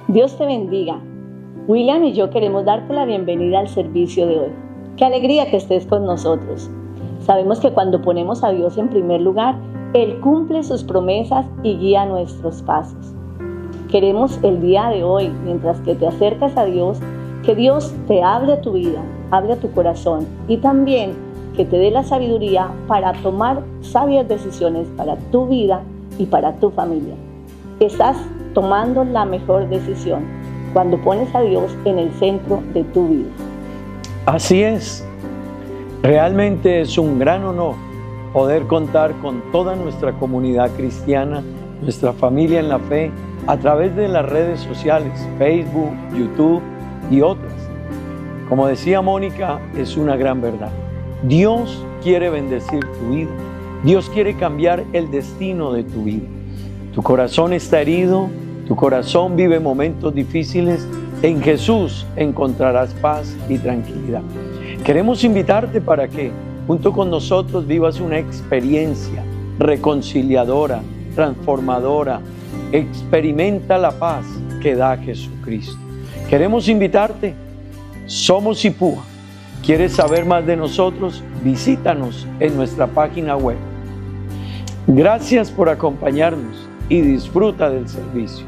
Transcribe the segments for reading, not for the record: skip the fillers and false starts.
Dios te bendiga. William y yo queremos darte la bienvenida al servicio de hoy. Qué alegría que estés con nosotros. Sabemos que cuando ponemos a Dios en primer lugar, Él cumple sus promesas y guía nuestros pasos. Queremos el día de hoy, mientras que te acercas a Dios, que Dios te hable a tu vida, hable a tu corazón y también que te dé la sabiduría para tomar sabias decisiones para tu vida y para tu familia. Estás tomando la mejor decisión cuando pones a Dios en el centro de tu vida. Así es. Realmente es un gran honor poder contar con toda nuestra comunidad cristiana, nuestra familia en la fe, a través de las redes sociales, Facebook, YouTube y otras. Como decía Mónica, es una gran verdad. Dios quiere bendecir tu vida. Dios quiere cambiar el destino de tu vida. Tu corazón está herido, tu corazón vive momentos difíciles. En Jesús encontrarás paz y tranquilidad. Queremos invitarte para que junto con nosotros vivas una experiencia reconciliadora, transformadora. Experimenta la paz que da Jesucristo. Queremos invitarte. Somos Ipúa. ¿Quieres saber más de nosotros? Visítanos en nuestra página web. Gracias por acompañarnos y disfruta del servicio.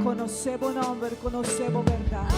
Conocebo nombre, conocebo verdad.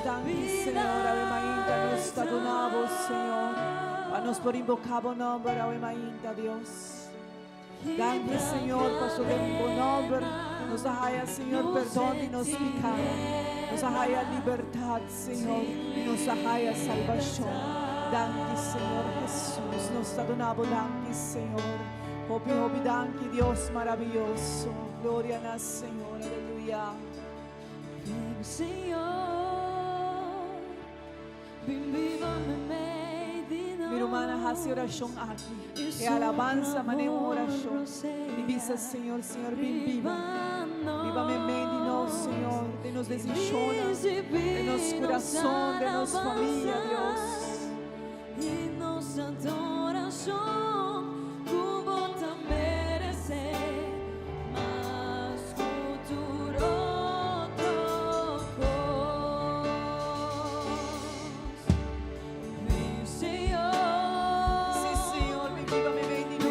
Danki, Señor. Awe mainta nos ta duna Bo, Señor, pa nos por invoká Bo nòmber awe mainta, Dios. Danki, Señor, pasobra den Bo nòmber nos a haya, Señor, perdon di nos piká. Nos a haya libertat, Señor, i nos a haya salbashon. Danki, Señor Hesus. Nos ta duna Bo danki, Señor. Hopi, hopi danki, Dios maraviyoso. Gloria na Señor. Aleluya. Mi rumannan, hasi orashon aki. E alabansa manera un orashon. I bisa, Señor, Señor, bin biba. Biba meimei di nos, Señor, den nos desishonnan, den nos kurason, den nos famia, Dios. Sí, Señor, bin biba meimei di nos.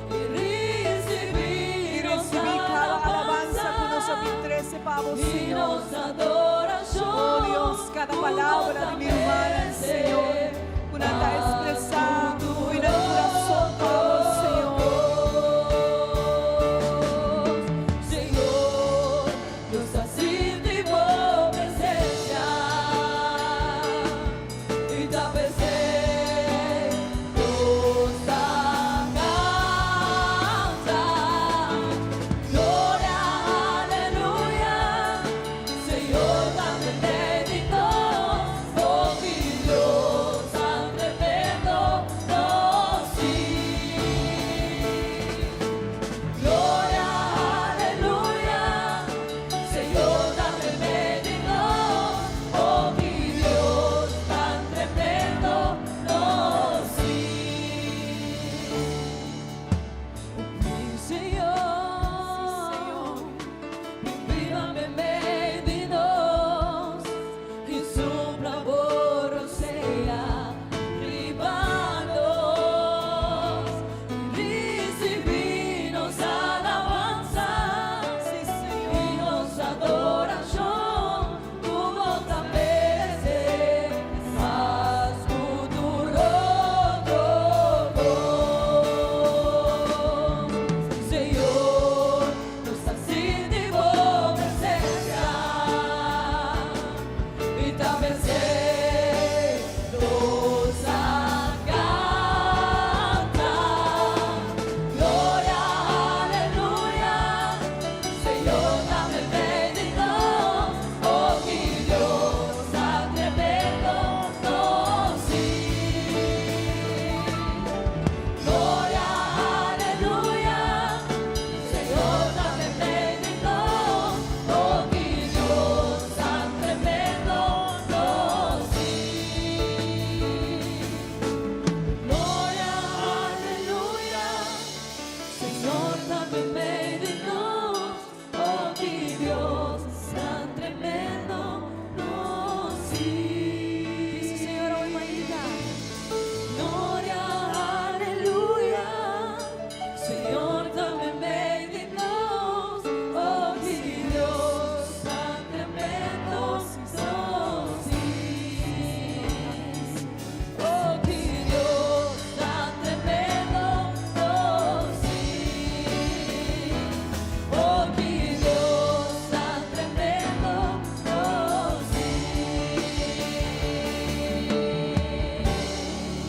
I risibí kada alabansa ku nos a bin trese pa bo, Señor. O Dios, kada palabra di mi rumannan, Señor, ku nan ta ekspresá ku nan kurason pa bo, Señor.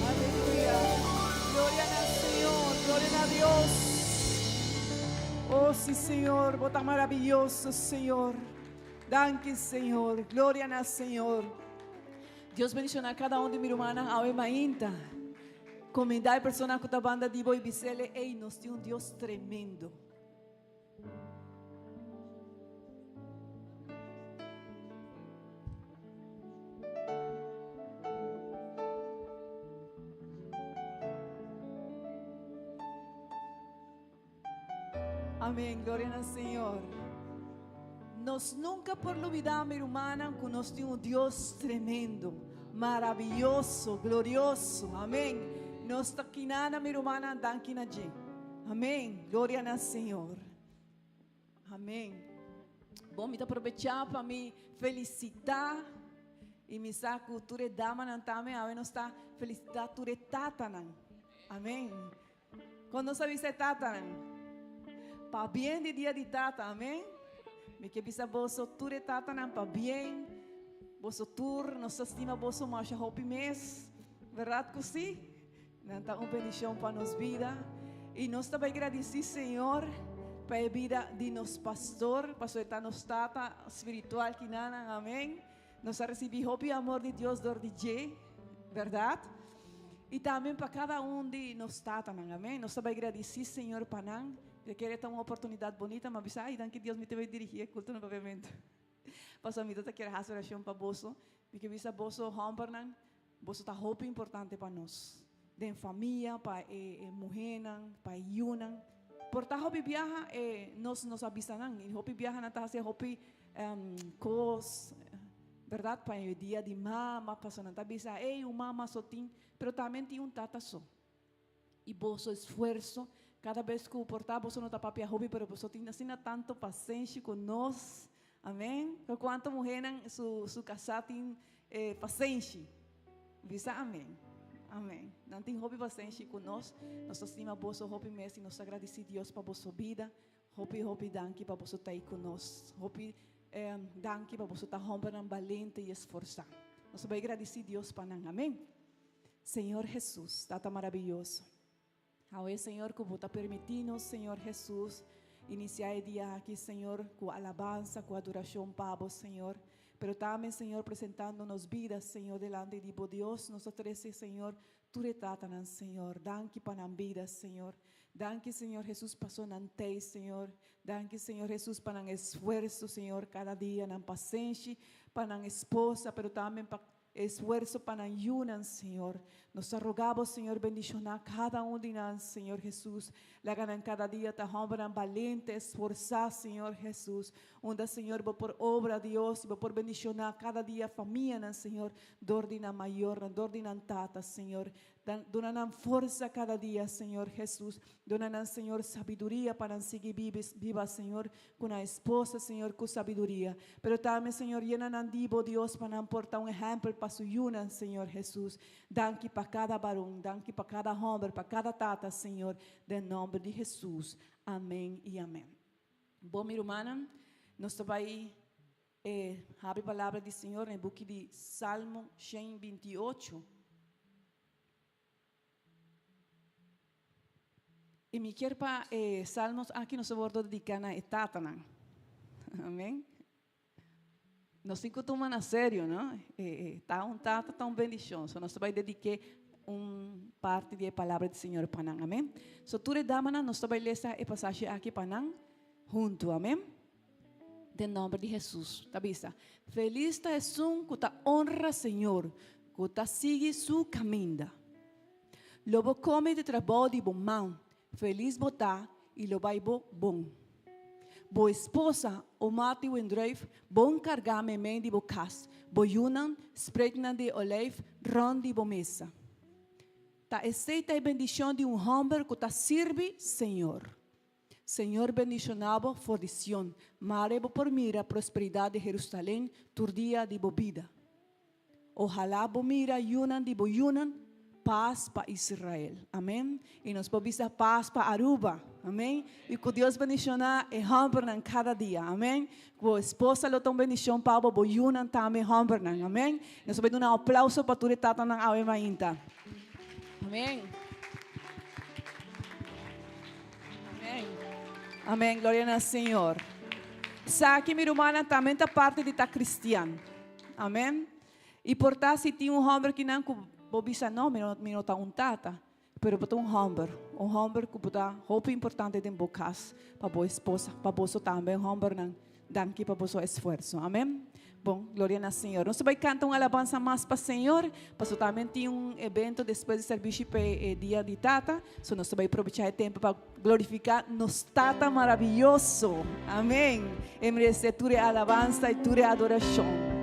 Aleluya. Gloria na Señor, gloria na Dios. Oh, sí, Señor, bo ta maravilloso, Señor. Danki, Señor. Gloria na Señor. Dios bendiciona cada un di mi rumannan awe mainta. Comenda e persona cu ta banda di bo y bisele, ey, nos tin un Dios tremendo. Amén, gloria na Señor. Nos nunca por lubida, mi rumannan, cu nos tin un Dios tremendo, maravilloso, glorioso. Amén. Nos ta kinana mi rumannan danki na dje. Amén. Gloria na Señor. Amén. Bon, mi ta aprovecha pa mi felicita y mi sa cu tur e damanan tambe awe nos ta felicita tur e tatanan. Amén. Con nos a bisa e tatanan? Pabien di dia di tata, amén. Mi ke bisa boso tur e tatanan pabien. Boso tur, nos ta stima boso masha hopi mes. Verdad cu si? Nan ta un bendicion pa nos bida. Y nos ta bay gradici Señor pa e bida di nos pastor, pasobra e ta nos tata spiritual kinanan, amén. Nos a recibi hopi amor di Dios dor di dje, verdad? Y tambe pa cada un di nos tatanan, amén. Nos ta bay gradici Señor pa nan. Mi ta kere ta un oportunidad bonita, ma bisa, ay, danki Dios mi ta bay dirigi e culto na papiamento. Pasobra mi ta kier haci oracion pa boso. Mi ke bisa boso hombernan, Boso ta hopi importante pa nos den famia, pa e muhénan, pa e yunan. Por ta hopi biaha e nos no sa bisa nan i hopi biaha nan ta hasi hopi kos, bèrdat, pa e dia di mama, pasobra nan ta bisa, ey, un mama so tin, pero tambe tin un tata so. I boso esfuerso, kada bes ku por ta boso no ta papia hopi, pero boso tin asina tantu pasenshi ku nos. Amen. Por kuantu muhénan su su kasá tin e pasenshi? Bisa amen. Amen. Nan tin hopi pasenshi ku nos. Nos ta stima boso hopi mes i nos ta gradisí Dios pa boso bida. Hopi hopi danki pa boso ta ei ku nos. Hopi danki pa boso ta hòmbernan balente i esforsá. Nos ta bai gradisí Dios pa nan. Amen. Señor Jesús, Tata maravilloso. Awe, Señor, ku Bo ta permití nos, Señor Jesús, inisiá e dia aki, Señor, ku alabansa, ku adorashon pa Bo, Señor. Pero tambe, Señor, presentando nos bida, Señor, delante di Bo Dios, nos ta trese, Señor, tur e tatanan, Señor. Danki pa nan bida, Señor. Danki, Señor Jesús, paso nan tei, Señor. Danki, Señor Jesús, pa nan esfuerso, Señor, kada dia, nan pasenshi, pa nan esposa, pero tambe pa Esfuerso pa nan yunan, Señor. Nos ta roga Bo, Señor, bendiciona cada un di nan, Señor Jesus. Laga nan cada dia ta hombernan balente, esforsa, Señor Jesus. Unda, Señor, Bo por obra, Dios, y Bo por bendiciona cada dia famianan, Señor, dor di nan mayornan, dor di nan tata, Señor. Dan, duna nan forsa cada dia, Señor Jesus. Duna nan, Señor, sabiduria pa nan sigui bibi, biba, Señor, cu nan esposa, Señor, cu sabiduria. Pero tambe, Señor, yena nan di Bo, Dios, pa nan por ta un ehempel pa su yunan, Señor Jesus. Danki pa cada baron, danki pa cada homber, pa cada tata, Señor, den nomber di Jesus. Amen y amen. Bo, mi rumannan, nos ta bay e habri palabra di Señor na e buki di Salmo 128. I mi kier pa e salmos aki nos a wordo dedica na e tatanan. Amen. Nos tin cu tuma na serio, no? E, e, ta un tata ta un bendicion. So nos ta bay dedique un parti di e palabra di Señor pa nan. Amen. So tur e damanan nos ta bay lesa e pasashi aki pa nan hunto. Amen. Den nomber di Jesus. Ta bisa, Feliz ta esun cu ta honra Señor, cu ta sigui su caminda. Lo bo come di trabou di bo man, feliz bo ta y lo bay bo bon. Bo esposa, o mati wendruif, bon carga memey di bo cas, bo yunan, spreeknan di olijf rond di bo mesa. Ta esey ta e bendicion di un homber cu ta sirbi Señor. Señor bendiciona bo for di Sion, mare bo por mira prosperidad di Jerusalén tur dia di bo bida. Ojalá bo mira yunan di bo yunan, pas pa Israel. Amén. Y nos por bisa pas pa Aruba. Amén. Y cu Dios bendiciona e hombernan cada dia. Amén. Cu bo esposa lo ta un bendicion pa bo, bo yunan tambe hombernan. Amén. Nos ta bay duna un aplauso pa tur e tatanan awe mainta. Amén. Amén. Amén. Gloria na Señor. Saki mi rumannan tambe ta parte di ta cristian. Amén. Y por ta si tin un homber kinan cu bo bisa no, mi no, mi no ta un tata. Pero bo ta un homber. Un homber cu bo ta hopi importante den bo cas pa bo esposa, pa boso tambe hombernan. Danki pa boso esfuerso. Amén. Bon, gloria na Señor. Nos ta bai canta un alabanza mas pa Señor, paso tambe tin un evento despues di servicio pa e dia di tata. So nos ta bai probecha e tempo pa glorifica nos Tata maravilloso. Amén. E merece tur e alabanza y tur e adoracion.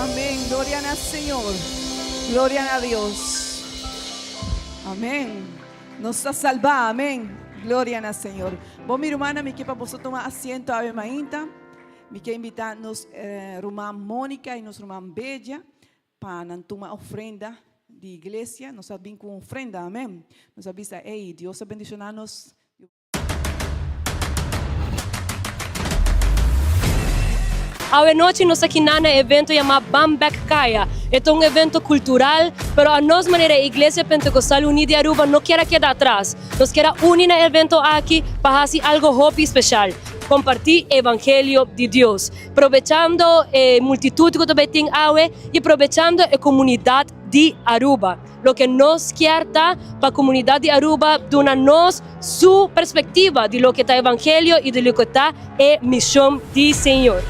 Amén. Gloria na Señor. Gloria na Dios. Amén. Nos ta salvá. Amén. Gloria na Señor. Bon mi rumannan, mi ke pa boso tuma asiento awe mainta. Mi ke invitá nos ruman Mónica i nos ruman Bella pa nan tuma ofrenda di iglesia. Nos a bin ku un ofrenda. Amén. Nos a bisa, ey, Dios a bendishoná nos. Awe nochi nos ta kiná na e evento yamá Ban Bek Kaya. E ta un evento kultural, pero anos manera e Iglesia Pentecostal Uní di Aruba no kier a keda atras. Nos kier a uni na e evento aki pa hasi algo hopi speshal, kompartí e evangelio di Dios, probechando e multitut ku ta bai tin awe i probechando e komunidat di Aruba. Loke nos kier ta pa comunidad di Aruba duna nos su perspectiva di loke ta evangelio y di loke ta e mision di Señor.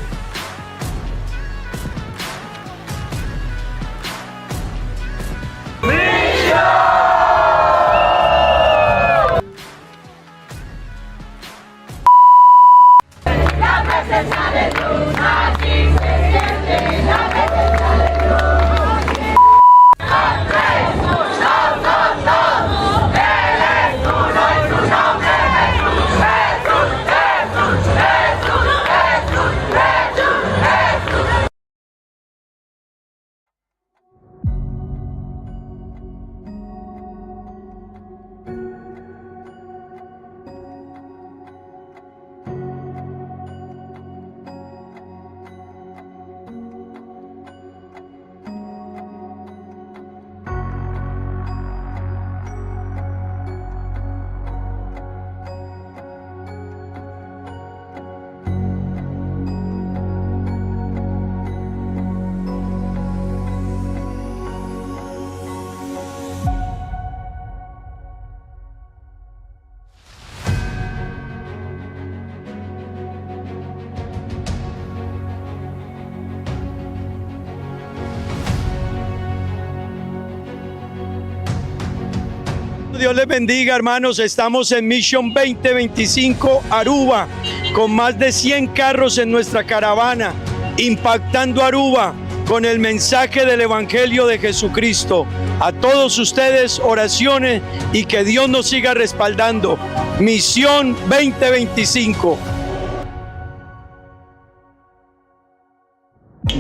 Dios les bendiga, hermanos. Estamos en Mission 2025 Aruba, con más de 100 carros en nuestra caravana, impactando Aruba con el mensaje del Evangelio de Jesucristo. A todos ustedes, oraciones y que Dios nos siga respaldando. Misión 2025.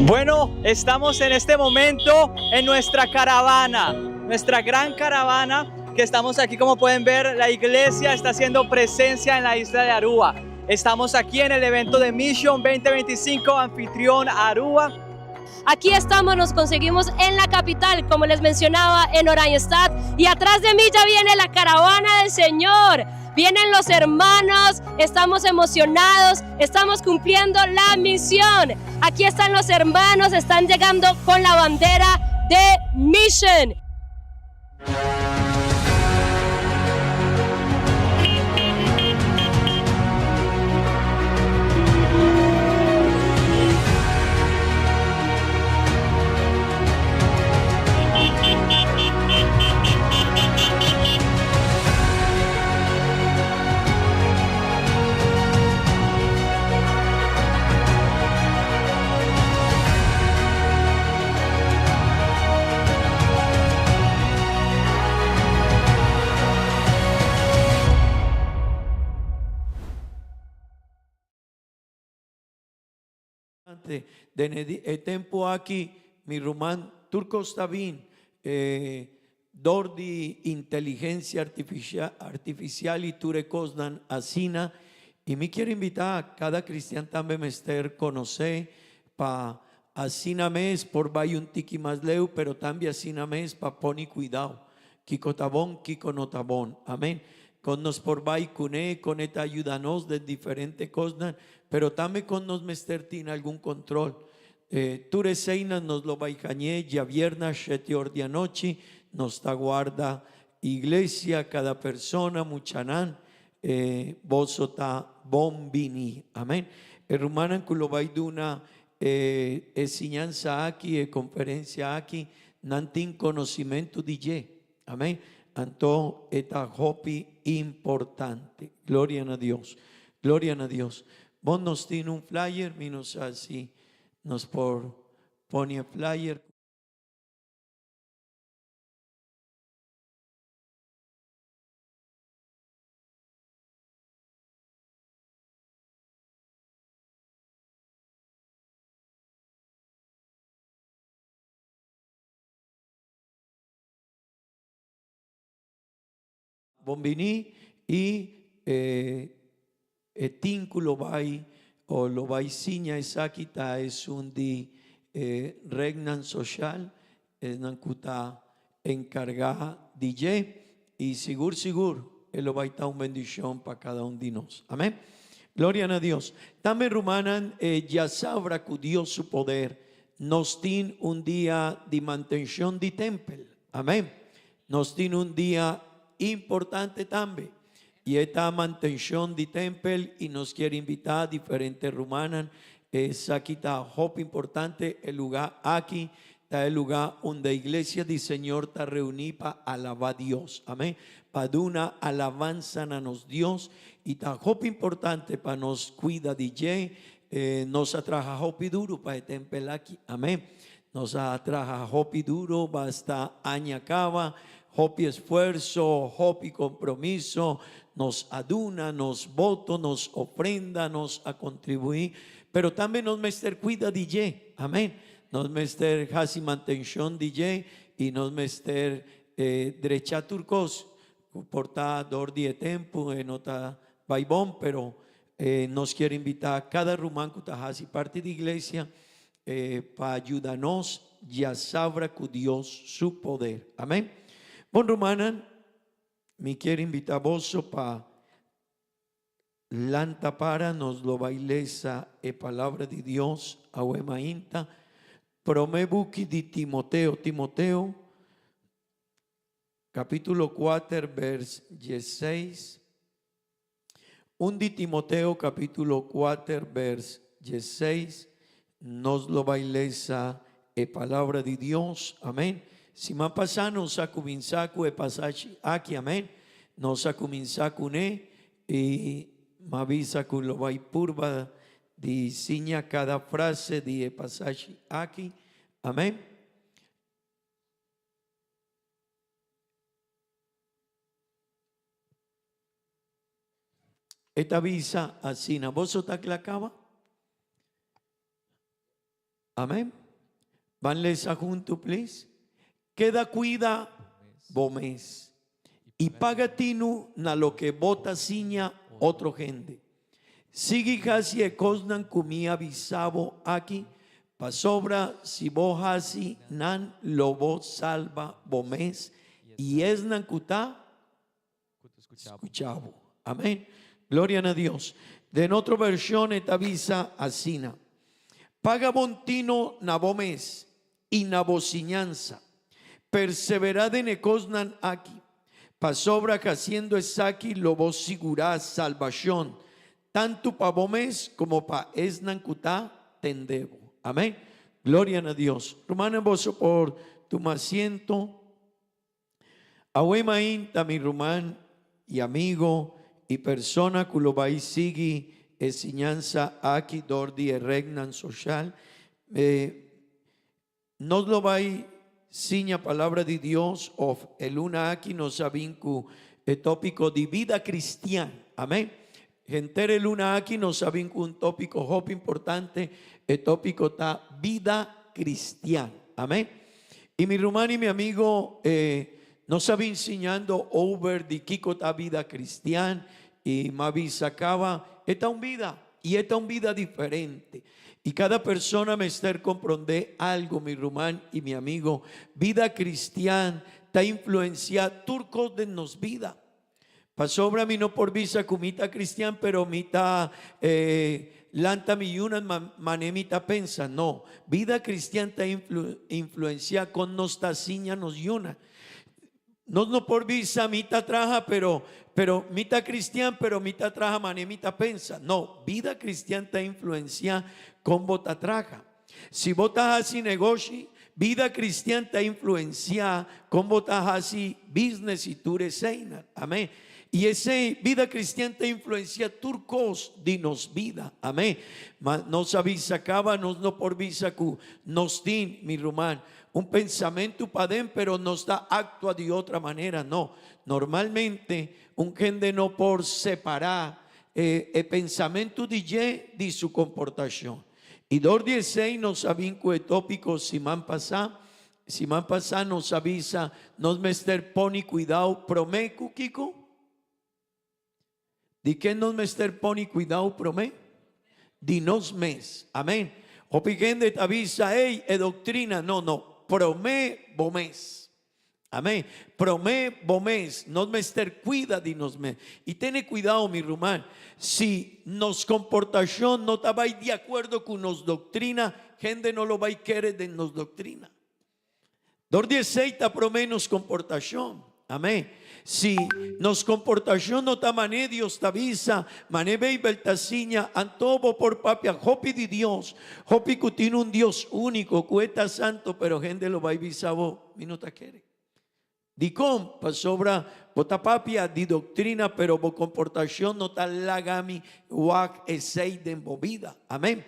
Bueno, estamos en este momento en nuestra caravana, nuestra gran caravana que estamos aquí, como pueden ver, la iglesia está haciendo presencia en la isla de Aruba. Estamos aquí en el evento de Mission 2025, anfitrión Aruba. Aquí estamos, nos conseguimos en la capital, como les mencionaba, en Oranjestad. Y atrás de mí ya viene la caravana del Señor. Vienen los hermanos, estamos emocionados, estamos cumpliendo la misión. Aquí están los hermanos, están llegando con la bandera de Mission. Den e tempu aki mi ruman tur kos ta bin dor di inteligencia artificial y tur e kosnan asina y mi kier invita cada cristian tambe mester conoce pa asina mes por bay un tiki mas leu pero tambe asina mes pa poni cuidao kiko ta bon kiko no ta bon amen con nos por bay cune con e ta ayuda nos den diferente kosnan pero tambe con nos mester tin algun control Tur eseinan nos lo bai hañ'é djavierna shete or di anochi. Nos ta guarda iglesia, kada persona, muchanan, boso ta bon bini. Amen. E rumannan ku lo bai duna e siñansa aki, e konferensia aki, nan tin konosimentu di dje. Amen. Anto e ta hopi importante. Gloria na Dios. Gloria na Dios. Bon nos tin un flyer, mi no sa si nos por pone e flyer. Bon bini y e tin cu lo bay o lo bay siña esaki ta esun di e regnan social, esnan cu ta encarga di dje y sigur sigur e lo bay ta un bendicion pa cada un di nos. Amen. Gloria na Dios. Tambe rumannan e djasabra cu Dios su poder nos tin un dia di mantencion di tempel. Amen. Nos tin un dia importante tambe y e ta mantencion di tempel y nos kier invita diferente rumannan. Esaki ta hopi importante, e luga aki ta e luga unda iglesia di Señor ta reuni pa alaba Dios. Amen. Pa duna alabansa na nos Dios y ta hopi importante pa nos cuida di dje. Nos a traha hopi duro pa e tempel aki. Amen. Nos a traha hopi duro basta aña caba, hopi esfuerzo, hopi compromiso, nos a duna nos voto, nos ofrenda, nos a contribui, pero tambe nos mester cuida di dje, amen. Nos mester haci mantencion di dje y nos mester drecha tur cos cu por ta dor di e tempo e no ta bay bon, pero nos kier invita cada ruman cu ta haci parti di iglesia pa yuda nos djasabra ku Dios su poder. Amén. Bon rumannan, mi kier invita boso pa lanta para nos lo bai lesa e palabra di Dios awe mainta. Prome buki di Timoteo, Timoteo capítulo kuater vers dieseis. Un di Timoteo capítulo kuater vers dieseis, nos lo bai lesa e palabra di Dios, amen. Siman pasá nos a kuminsá ku e pasashi aki, amen. Nos a kuminsá kuné i m'a bisa ku lo bai purba di siña kada frase di e pasashi aki, amen. E ta bisa asina, Boso ta kla kaba? Amen. Ban lesa huntu, please. Keda kuida bo mes i paga tinu na loke bo ta siña otro hende. Sigui hasi e kosnan ku mi a bisa bo aki, pasobra si bo hasi nan lo bo salba bo mes i esnan ku ta Scucha bo. Amén. Gloria na Dios. Den otro version e ta bisa asina, Paga bon tino na bo mes i na bo siñansa. Perseverá den e cosnan aki, pasobra haciendo esaki lo bo sigurá salbacion, tantu pa bo mes como pa esnan cu ta tende bo. Amén. Gloria na Dios. Rumannan, boso por tuma asiento. Awe mainta mi ruman y amigo y persona cu lo bay sigui e siñansa aki dor di e regnan social, nos lo bay siña palabra di Dios of e luna aki nos a bin cu e topico di vida cristian. Amen. Henter e luna aki nos a bin cu un topico hopi importante, e topico ta vida cristian. Amen. Y mi ruman y mi amigo, eh, nos a bin siñando over di kico ta vida cristian y m'a bisa caba, e ta un vida y e ta un vida diferente. Y cada persona mester comprende algo, mi ruman y mi amigo, vida cristian ta influencia tur cos den nos vida. Pasobra mi no por bisa ku mi ta kristian pero mi ta lanta mi yunan mane mi ta pensa. No, bida kristian ta influensia kon nos ta siña nos yunan. Nos no por bisa mi ta traha pero pero mi ta kristian pero mi ta traha mane mi ta pensa. No, bida kristian ta influensia kon bo ta traha. Si bo ta hasi negoshi, bida kristian ta influensiá kon bo ta hasi business i tur eseinan. Amén. I esei bida kristian ta influensia tur kos di nos bida. Amén. Ma nos a bisa kaba, nos no por bisa ku nos tin, mi ruman, un pensamentu paden pero nos ta aktua di otra manera. No. Normalmente un hende no por separá e e pensamentu di dje di su komportashon. I dor di esei nos a bin ku e tópiko siman pasá. Siman pasá nos a bisa nos mester pone kuidou promé ku kiko? Di ken nos mester pone kuidou promé? Di nos mes. Amén. Hopi hende ta bisa, ey, e doktrina. No, no. Promé bo mes. Amén. Promé bo mes. Nos mester kuida di nos mes. I tene kuidou, mi ruman, si nos komportashon no ta bai di akuerdo ku nos doktrina, hende no lo bai kere den nos doktrina. Dor di esei ta promé nos komportashon. Amén. Si nos komportashon no ta mané Dios ta bisa, mané Beibel ta siña, anto bo por papia hopi di Dios, hopi ku tin un Dios úniko, ku e ta santo, pero hende lo bai bisa bo, Mi no ta kere. Dikon? Pasobra bo ta papia di doktrina, pero bo komportashon no ta laga mi wak esei den bo bida. Amén.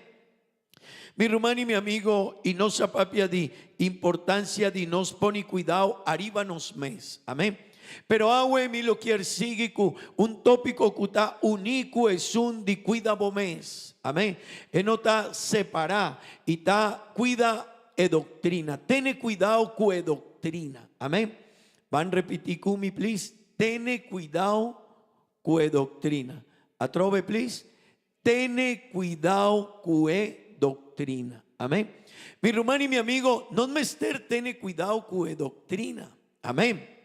Mi ruman i mi amigo, i nos a papia di importancia di nos pone cuidao ariba nos mes. Amén. Pero awe mi lo kier sigui cu un topico cu ta uni cu esun di cuida bo mes. Amén. E no ta separa i ta cuida e doctrina. Tene cuidao cu e doctrina. Amén. Ban repiti cu mi please. Tene cuidao cu e doctrina. Atrobe please. Tene cuidao cu e doctrina. Amen. Mi ruman y mi amigo, nos mester tene cuidao cu e doctrina. Amen.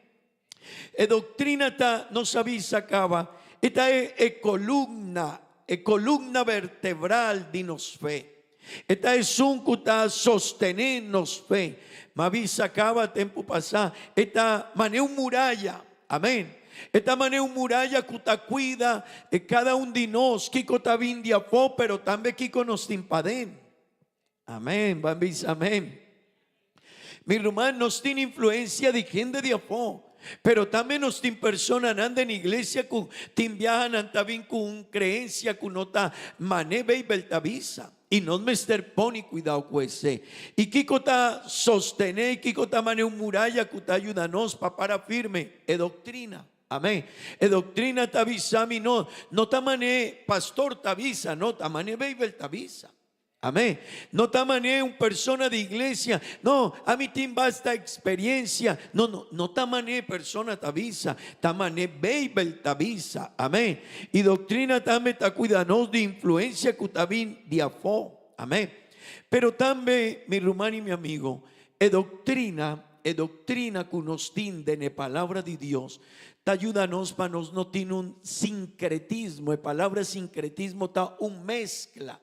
E doctrina ta, nos a bisa caba, e ta e, e columna, e columna vertebral di nos fe. E ta esun cu ta sostene nos fe. M'a bisa caba tempo pasa, e ta mane un muraya. Amen. E ta mane un muraya cu ta cuida e cada un di nos, kico ta bin di afo, pero tambe kico nos tin paden. Amen. Ban bisa amen. Mi ruman, nos tin influencia di hende di afo, pero tambe nos tin personanan den iglesia cu tin biaha nan ta bin cu un creencia cu no ta mane Bijbel ta bisa. I nos mester pone cuidao cu esey. I kico ta sostene i kico ta mane un muraya cu ta yuda nos pa para firme? E doctrina. Amen. E doctrina ta bisa mi no, no ta mane pastor ta bisa, no, ta mane Bijbel ta bisa. Amén. No ta manera un persona di iglesia. No, ami tin basta experiencia. No, no, no ta manera persona ta bisa. Ta manera Bijbel ta bisa. Amén. Y doctrina tambe ta cuida nos di influencia cu ta bin di afó. Amén. Pero tambe, mi ruman y mi amigo, e doctrina, e doctrina cu nos tin den e Palabra di Dios, ta yuda nos pa nos no tin un sincretismo. E palabra sincretismo ta un mezcla.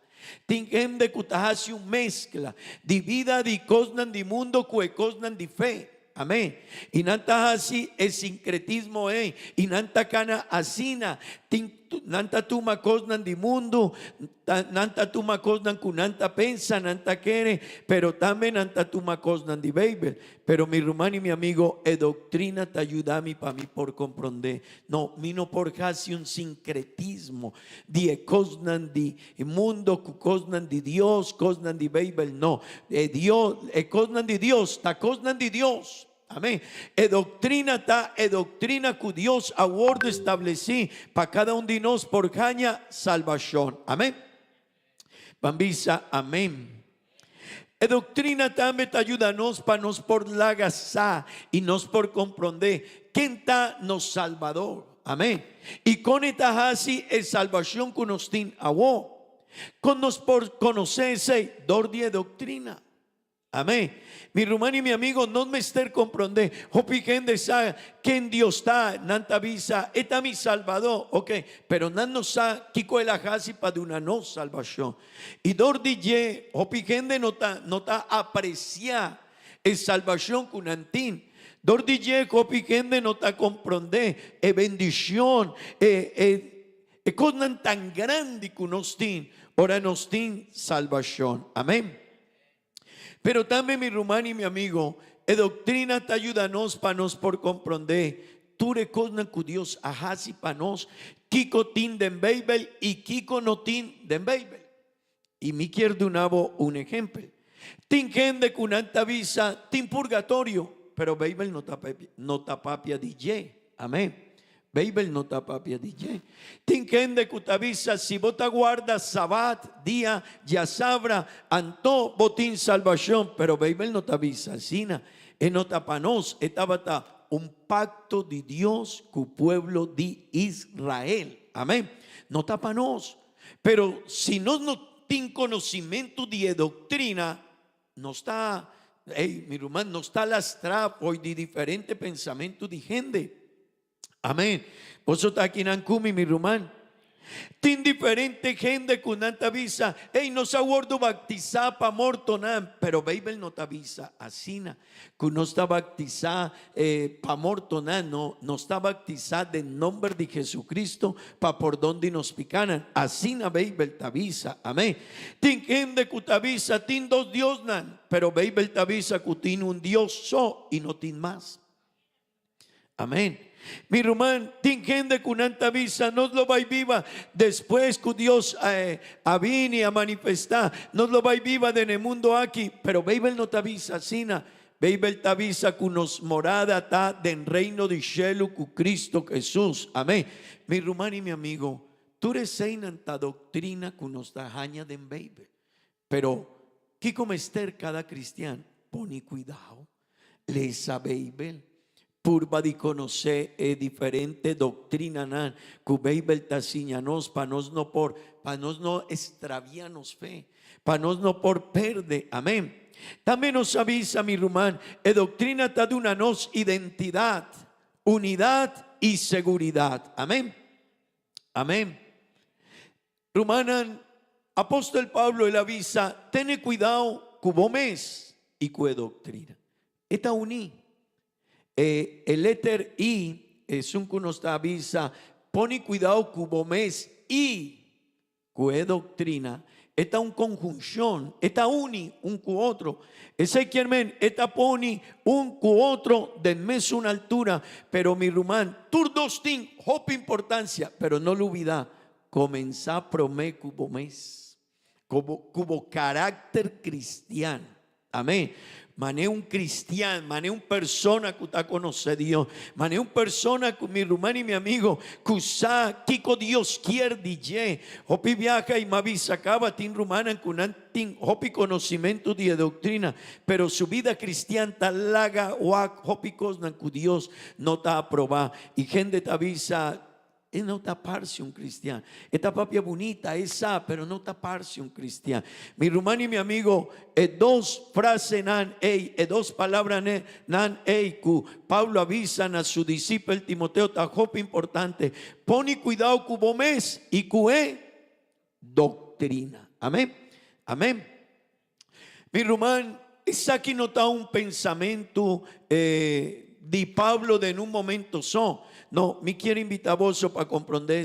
Tin hende ku ta hasi un meskla di bida di kosnan di mundo ku e kosnan di fe. Amén. I nan ta hasi e sinkretismo ei. I nan ta kana asina. Tin, nan ta tuma kosnan di mundu, ta, nan ta tuma kosnan ku nan ta pensa, nan ta kere, pero tambe nan ta tuma kosnan di Beibel. Pero mi ruman i mi amigo, e doktrina ta yuda mi pa mi por komprondé. No, mi no por hasi un sinkretismo di e kosnan di mundo ku kosnan di Dios, kosnan di Beibel. No, e Dios, e kosnan di Dios ta kosnan di Dios. Amén. E doktrina ta e doktrina ku Dios a wòrdu establesí pa kada un di nos por haña salbashon. Amén. Ban bisa amén. E doktrina tambe ta yuda nos pa nos por laga sa i nos por komprondé ken ta nos Salbador. Amén. I kon e ta hasi e salbashon ku nos tin awor. Kon nos por konosé esei? Dor di e doktrina. Amén. Mi ruman i mi amigo, nos mester komprondé. Hopi hende sa ken Dios ta, nan ta bisa, E ta mi Salbadó. Ok, pero nan no sa kiko el a hasi pa duna nos salbashon. I dor di dje, hopi hende no ta no ta apresiá e salbashon ku nan tin. Dor di dje, hopi hende no ta komprondé e bendishon, e e e kosnan tan grandi ku nos tin ora nos tin salbashon. Amén. Pero tambe mi ruman i mi amigo, e doktrina ta yuda nos pa nos por komprondé. tur e kosnan ku Dios a hasi pa nos, kiko tin den Beibel i kiko no tin den Beibel. I mi kier duna bo un ehempel. Tin hende ku nan ta bisa tin purgatorio, pero Beibel no ta no ta papia di dje. Amen. Beibel no ta papia di dje. Tin hende ku ta bisa si bo ta guarda sabat, dia djasabra, anto bo tin salbashon, pero Beibel no ta bisa asina. E no ta pa nos, e tabata un pakto di Dios ku pueblo di Israel. Amen. No ta pa nos. Pero si nos no tin conocimento di e doctrina, nos ta, ey, mi ruman, nos ta lastra fo'i di diferente pensamento di hende. Amen. Boso ta akinan cu mi, mi ruman? Tin diferente hende cu nan ta bisa, ey, nos a wordo baptisa pa mortonan, pero Bijbel no ta bisa asina. Ku nos ta baktisá pa mortonan, no, nos ta baktisá den nomber di Jesucristo pa pordon di nos pikánan. Asina Beibel ta bisa. Amén. Tin hende ku ta bisa tin dos diosnan, pero Beibel ta bisa ku tin un Dios so i no tin mas. Amén. Mi ruman, tin hende ku nan ta bisa, nos lo bai biba despues ku Dios a bini a manifestá, nos lo bai biba den e mundo aki. Pero Beibel no ta bisa asina. Beibel ta bisa ku nos morada ta den reino di shelu ku Cristo Hesus. Amén. Mi ruman i mi amigo, tur eseinan ta doktrina ku nos ta haña den Beibel. Pero, kiko mester kada kristian pone kuidao? Lesa Beibel. Purba di konosé e diferente doktrinanan ku Beibel ta siña nos pa nos no por, pa nos no estraviá nos fe, pa nos no por perde. Amén. Tambe nos a bisa, mi ruman, e doktrina ta duna nos identidat, unidat i seguridat. Amén. Amén. Rumannan, apòstel Pablo el a bisa, Tene kuidao ku bo mes i ku e doktrina. E ta uní. E e letter i, esun ku nos ta bisa, Pone kuidao ku bo mes i ku e doktrina, e ta un konhunshon, e ta uni un ku otro. Esei kier men, e ta pone un ku otro den mesun altura. Pero mi ruman, tur dos tin hopi importansia, pero no lubida, Comenzá promé cu bo mes, cu bo, cu bo carácter cristian. Amén. Mané un cristian, mané un persona cu ta conoce Dios, mané un persona cu mi ruman y mi amigo cu sa kico Dios kier di dje. Hopi biaha y m'a bisa caba tin rumannan cu nan tin hopi conocimento di e doctrina, pero su bida cristian ta laga wak hopi cosnan cu Dios no ta aproba. Y hende ta bisa, E no ta parse un cristian. E ta papia bunita, e sa, pero no ta parse un cristian. Mi ruman y mi amigo, e dos frasenan ey, e dos palabranan ey cu Pablo a bisa na su disipel Timoteo ta hopi importante. Pone cuidao cu bo mes y cu e doctrina. Amen. Amen. Mi ruman, esaki no ta un pensamentu di Pablo den un momento so. No, mi kier invita boso pa comprende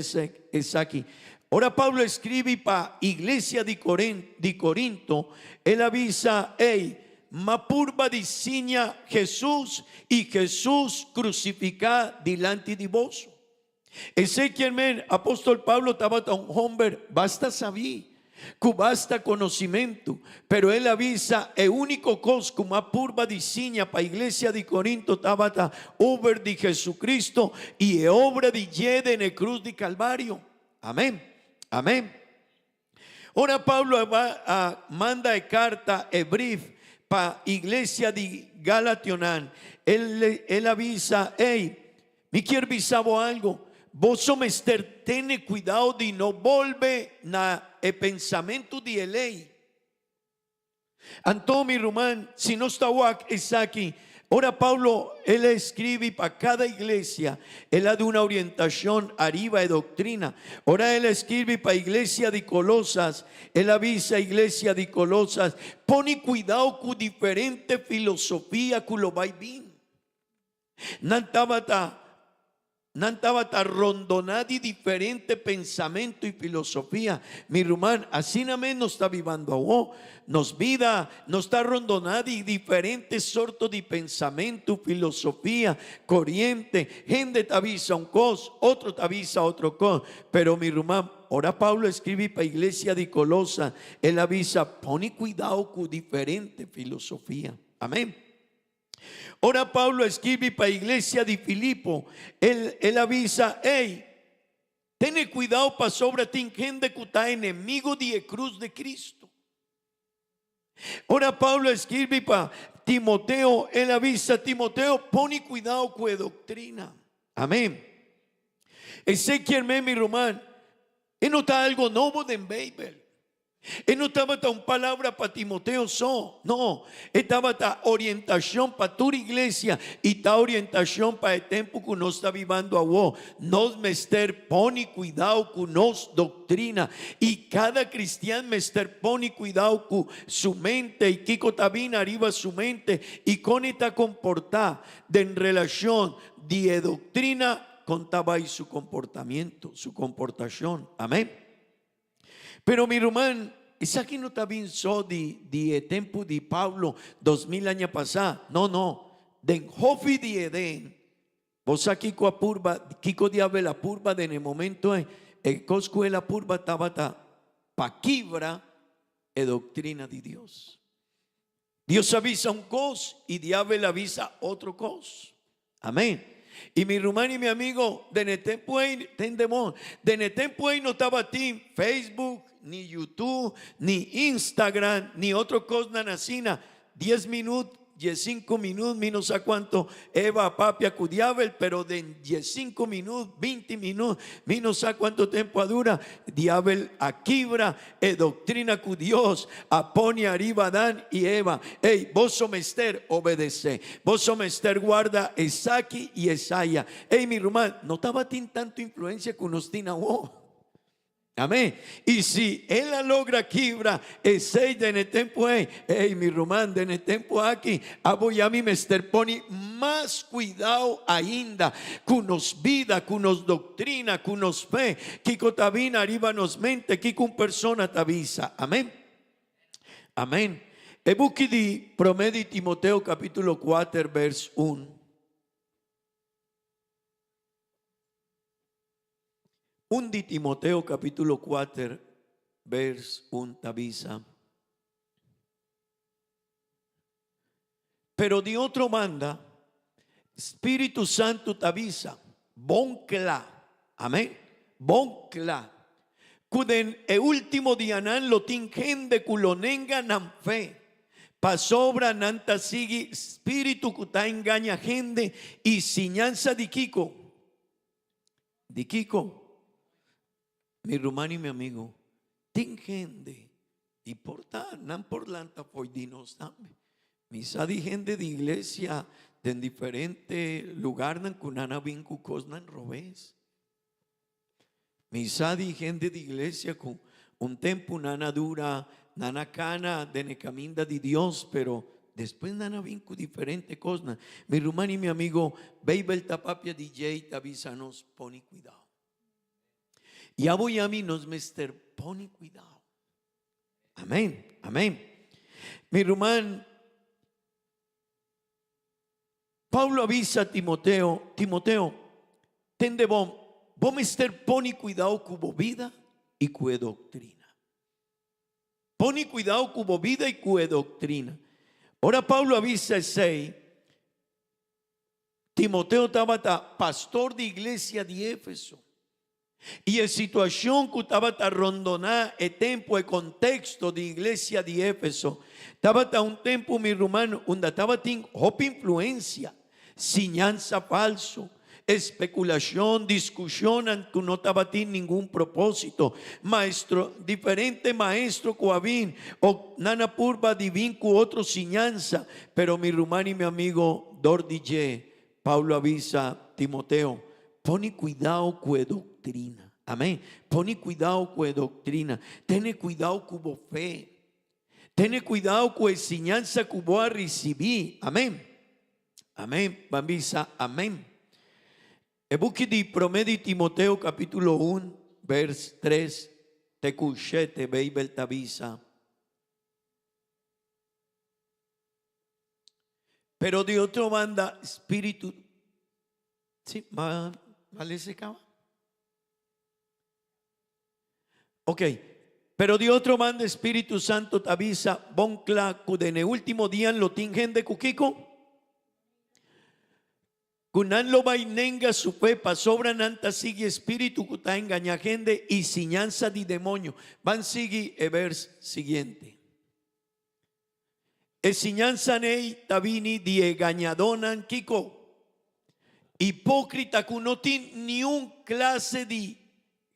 esaki. Ora Pablo escribi pa iglesia di Corinto, el a bisa, Ey, m'a purba di siña Jesus y Jesus crucifica dilanti di boso. Esei kier men, apostol Pablo tabata un homber basta sabí, ku basta konosimentu, pero el a bisa e úniko kos ku m'a purba di siña pa iglesia di Korinto tabata ober di Jesucristo i e obra di dje den e krus di Kalvario. Amén. Amén. Ora Pablo a ba a manda e karta, e brief, pa iglesia di Galationan, el el a bisa, Ey, mi kier bisa bo algo, boso mester tene kuidao di no bolbe na e pensamentu di e lei. Anto, mi ruman, si nos ta wak esaki, ora Pablo el a escribi pa cada iglesia, el a duna orientacion ariba e doctrina. Ora el a escribi pa iglesia di Colosas, el a bisa iglesia di Colosas, Pone cuidao cu diferente filosofia cu lo bay bin. Nan tabata. Nan tabata rondoná di diferente pensamentu i filosofia. Mi ruman, asina mes nos ta bibando awó. Nos bida nos ta rondoná di diferente sorto di pensamentu, filosofia, koriente. Hende ta bisa un kos, otro ta bisa otro kos. Pero mi ruman, ora Pablo a skribí pa iglesia di Kolosa, el a bisa, Pone kuidao ku diferente filosofia. Amén. Ora Pablo a skirbi pa iglesia di Filipo, el el a bisa, Ey, tene cuidao pasobra tin hende cu ta enemigo di e cruz di Cristo. Ora Pablo a skirbi pa Timoteo, el a bisa, Timoteo, pone cuidao cu e doctrina. Amén. Esey kier men, mi ruman, e no ta algo nobo den Bijbel. E no tabata un palabra pa Timoteo so, no, e tabata orientashon pa tur iglesia i ta orientashon pa e tempu ku nos ta bibando awo. Nos mester pone kuidao ku nos doktrina i kada kristian mester pone kuidao ku su mente i kiko ta bini ariba su mente i kon e ta komportá den relashon di e doktrina kon ta bai su komportamiento, su komportashon. Amén. Pero mi ruman, esaki no ta bin so di di e tempu di Pablo 2000 aña pasá. No, no. Den hofi di Edén, bo sa kiko a purba, kiko diabel a purba den e momento ei? E kos ku el a purba tabata pa kibra e doktrina di Dios. Dios a bisa un kos i diabel a bisa otro kos. Amén. I mi ruman i mi amigo, den e tempu ei, tende bon, den e tempu ei no tabatin Facebook, ni YouTube, ni Instagram, ni otro kosnan asina. Dies minut, diesinku minut, mi no sa kuantu Eva a papia ku diabel, pero den diesinku minut, binti minut, mi no sa kuantu tempu a dura, diabel a kibra E doctrina cu Dios a pone ariba Adan y Eva, Ey, boso mester obedece, boso mester guarda esaki y esaya. Ey, mi ruman, no tabatin tanto influencia cu nos tin awo. Amén. Y si el a logra kibra esey den e tempo ey, ey, mi ruman, den e tempo aki, abo y ami mester pone mas cuidao ainda cu nos bida, cu nos doctrina, cu nos fe. Kiko ta bini ariba nos mente? Kiko un persona ta bisa? Amén. Amén. E buki di Promé di Timoteo capítulo 4 vers 1. Un di Timoteo capítulo 4 vers 1 ta bisa. Pero di otro banda, Spiritu Santu ta bisa bon kla, amén, bon kla, ku den e último dianan lo tin hende ku lo nenga nan fe, pasobra nan ta sigui spiritu ku ta engaña hende i siñansa di kiko? Di kiko? Mi ruman i mi amigo, tin hende i por ta nan por lanta fo'i di nos tambe. Mi sa di hende di iglesia den diferente lugarnan ku nan a bin ku kosnan robes. Mi sa di hende di iglesia ku un tempu nan a dura, nan a kana den e kaminda di Dios, pero despues nan a bin ku diferente kosnan. Mi ruman i mi amigo, Beibel ta papia di dje i ta bisa nos pone kuidao. I abo i ami nos mester pone cuidao. Amen, amen. Mi ruman, Pablo a bisa Timoteo, Timoteo, tende bon, bo mester pone cuidao cu bo bida i cu e doctrina. Pone cuidao cu bo bida i cu e doctrina. Ora Pablo a bisa esei, Timoteo tabata pastor di iglesia di Éfeso. I e situashon ku tabata rondoná e tempu, e konteksto di iglesia di Éfeso, tabata un tempu, mi ruman, unda tabatin hopi influensia, siñansa falsu, espekulashon, diskushonnan ku no tabatin ningun propósito, maestro, diferente maestro ku a bin o nan a purba di bin ku otro siñansa. Pero mi ruman i mi amigo, Dor di dje, Pablo a bisa Timoteo, Pone kuidao ku e doktrina. Amén. Pone kuidao ku e doktrina. Tene kuidao ku bo fe. Tene kuidao ku e siñansa ku bo a risibí. Amén. Amén. Ban bisa amén. E buki di Promé di Timoteo capítulo un vers tres te cu shete Bijbel ta bisa, Pero di otro banda spiritu, si, ma lesa e caba? Ok, pero di otro banda spiritu santo ta bisa bon cla cu den e ultimo dianan lo tin hende cu kico? Ku nan lo bai nenga su fe pasobra nan ta sigui e spiritu ku ta engañá hende i siñansa di demoño. Ban sigui e bers siguiente. E siñansanan ei ta bini di e gañadónan kiko? Hipókrita ku no tin niun klase di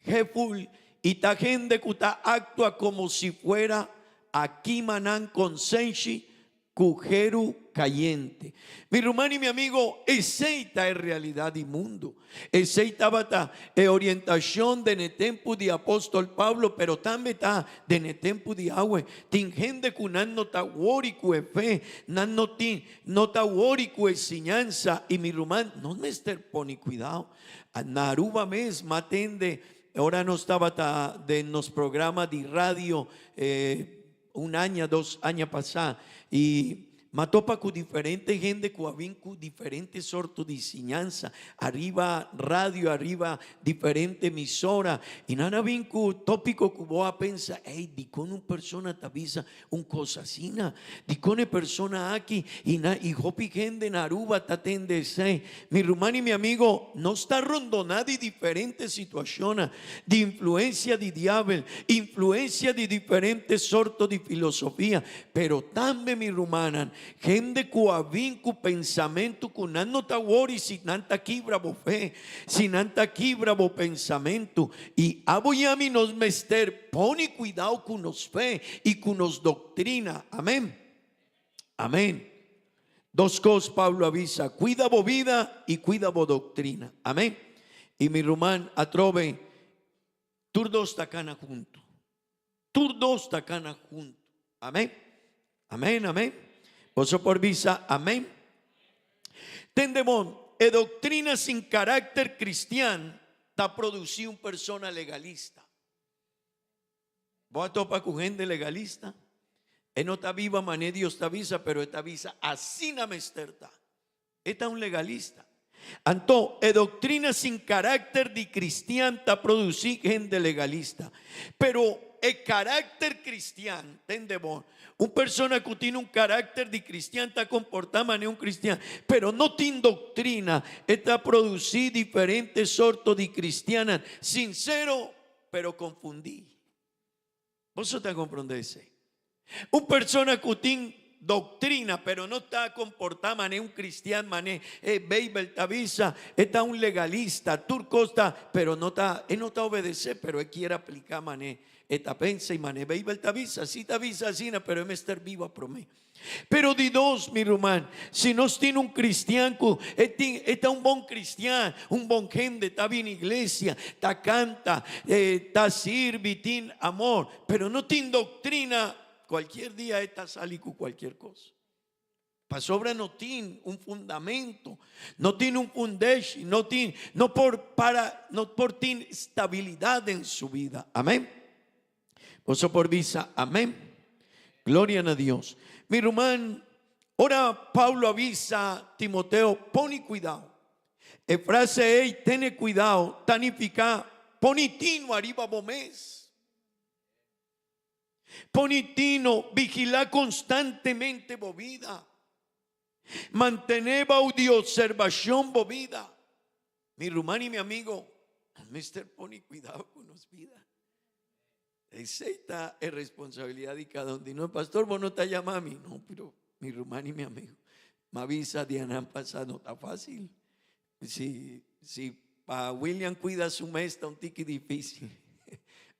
heful i ta hende ku ta aktua komo si fuera a kima nan konsenshi ku heru kayente. Mi ruman i mi amigo, esei ta e realidat di mundu. Esei tabata e orientashon den e tempu di apòstol Pablo, pero tambe ta den e tempu di awe. Tin hende ku nan no ta wori ku e fe, nan no tin no ta wori ku e siñansa, i mi ruman, nos mester pone kuidou. Na Aruba mes m'atende ora nos tabata den nos programa di radio un aña, dos aña pasá i M'a topa ku diferente hende ku a bin ku diferente sorto di siñansa ariba radio, ariba diferente emisora i nan a bin ku tópiko ku bo a pensa, ey, dikon un persona ta bisa un kos asina? Dikon e persona aki i na i hopi hende na Aruba ta tende esei? Mi ruman i mi amigo, nos ta rondoná di diferente situashonnan di influensia di diabel, influensia di diferente sorto di filosofia, pero tambe, mi rumannan, hende ku a bin ku pensamentu ku nan no ta wori si nan ta kibra bo fe, si nan ta kibra bo pensamentu. I abo i ami nos mester pone kuidao ku nos fe i ku nos doktrina. Amen. Amen. Dos kos Pablo a bisa, kuida bo bida i kuida bo doktrina. Amen. I mi ruman atrobe, tur dos ta kana huntu. Tur dos ta kana huntu. Amen. Amen, amen. Boso por bisa amen. Tende bon, e doctrina sin carácter cristian ta produci un persona legalista. Bo a topa cu hende legalista? E no ta biba mane Dios ta bisa, pero e ta bisa asina mester ta. E ta un legalista. Anto, e doctrina sin carácter di cristian ta produci hende legalista. Pero e carácter cristian, tende bon, un persona cu tin un carácter di cristian ta comporta manera un cristian, pero no tin doctrina, e ta produci diferente sorto di cristiannan, sincero pero confundi. Boso ta comprende esey? Un persona cu tin doctrina pero no ta comporta mane un cristian mane e Bijbel ta bisa, e ta un legalista, tur cos ta, pero no ta, e no ta obedece pero e kier aplica mane e ta pensa y mane Bijbel ta bisa, si ta bisa asina pero e mester biba prome. Pero di dos, mi ruman, si nos tin un cristian cu e tin, e ta un bon cristian, un bon hende, ta bini iglesia, ta canta, ta sirbi, tin amor, pero no tin doctrina, cualkier dia e ta sali cu cualkier cos. Pasobra no tin un fundamento, no tin un fundeshi, no tin, no por para, no por tin stabilidad den su vida. Amen. Boso por bisa amén. Gloria na Dios. Mi ruman, ora Pablo a bisa Timoteo, poni cuidao. E frase ei, tene cuidao, ta nifica poni tino ariba bo mes. Poni tino, vigila constantemente bo vida. Mantene bao di observacion bo vida. Mi ruman y mi amigo, mester poni cuidao cu nos vida. Esey ta e responsabilidad di cada un di nos. Pastor, bo no ta yama mi. No, pero mi ruman y mi amigo, m'avisa dianan pasa, no ta facil. Si, si pa William cuida su mes ta un tiki dificil.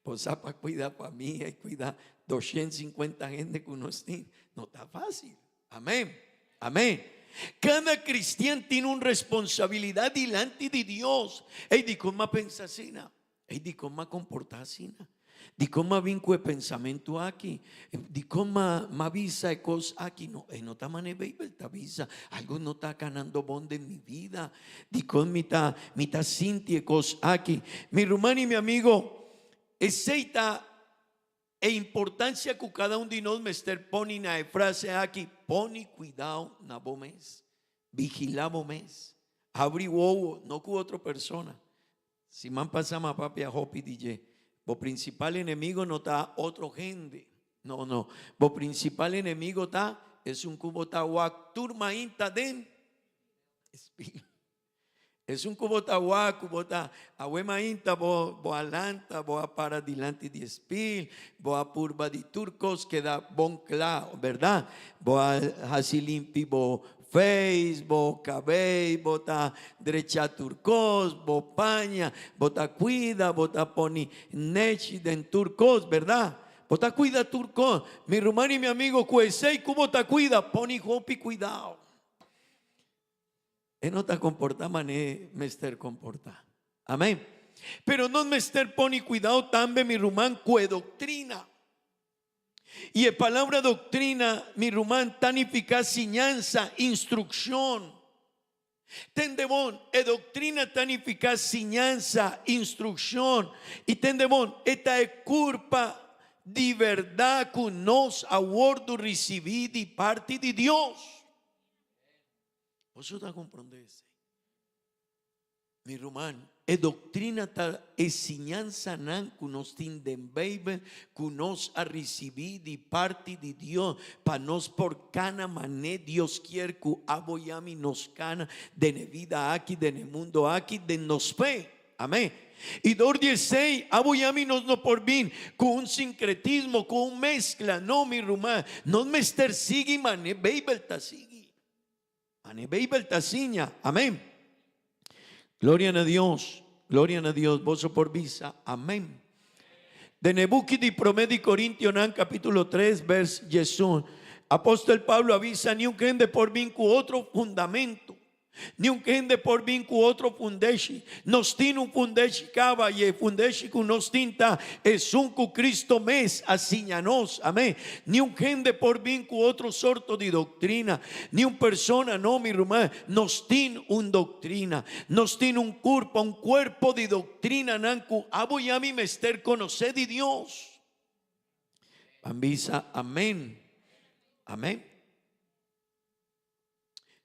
Bo sa pa cuida famia y cuida 250 hende cu nos tin, no ta facil. Amén. Amén. Cada cristian tin un responsabilidad dilanti di Dios. Ey, dikon m'a pensa asina? Ey, dikon m'a comporta asina? Dikon m'a bin ku e pensamentu aki? Dikon m'a m'a bisa e kos aki? No, e no ta manera Beibel ta bisa. Algu no ta kanando bon den mi bida. Dikon mi ta mi ta sinti e kos aki? Mi ruman i mi amigo, esei ta e importansia ku kada un di nos mester poni na e frase aki, Poni kuidao na bo mes. Vigilá bo mes. Habri wowo, no ku otro persona. Siman pasá m'a papia hopi di dje. Bo prinsipal enemigo no ta otro hende. No, no. Bo prinsipal enemigo ta esun ku bo ta wak tur mainta den spil. Esun ku bo ta wak ku bo ta awe mainta bo bo a lanta, bo a para dilanti di spil, bo a purba di tur kos keda bon kla, bèrdat? Bo a hasi limpi bo Face, bo cabey, bo ta drecha tur cos, bo paña, bo ta cuida, bo ta poni nechi den tur cos, berdad? Bo ta cuida tur cos. Mi ruman y mi amigo, cu esey cu bo ta cuida, poni hopi cuidao. E no ta comporta mane mester comporta. Amen. Pero nos mester poni cuidao tambe, mi ruman, cu e doctrina. I e palabra doctrina, mi ruman, ta nifica siñansa, instruccion. Tende bon, e doctrina ta nifica siñansa, instruccion. I tende bon, e ta e curpa di berdad cu nos a wordo ricibi di parti di Dios. Boso ta comprende esey? Mi ruman, e doktrina ta e siñansanan ku nos tin den Beibel ku nos a risibí di parti di Dios pa nos por kana manera Dios kier ku abo i ami nos kana den e bida aki, den e mundo aki, den nos fe. Amén. I dor di esei, abo i ami nos no por bin ku un sinkretismo, ku un meskla. No, mi ruman, nos mester sigui manera Beibel ta sigui. Ane Beibel ta siña. Amén. Gloria na Dios. Gloria na Dios. Boso por bisa. Amén. Den e buki di Promé di Korintionan kapítulo 3 vers 11, apòstel Pablo a bisa, Niun hende por bin ku otro fundamentu, niun hende por bin ku otro fundeshi. Nos tin un fundeshi kaba i e fundeshi ku nos tin ta esun ku Cristo mes a siña nos. Amén. Ni un hende por bin ku otro sorto di doktrina, ni un persona, no, mi ruman, nos tin un doktrina, nos tin un kurpa, un kuerpo di doktrinanan ku abo i ami mester konosé di Dios. Ban bisa amén. Amén.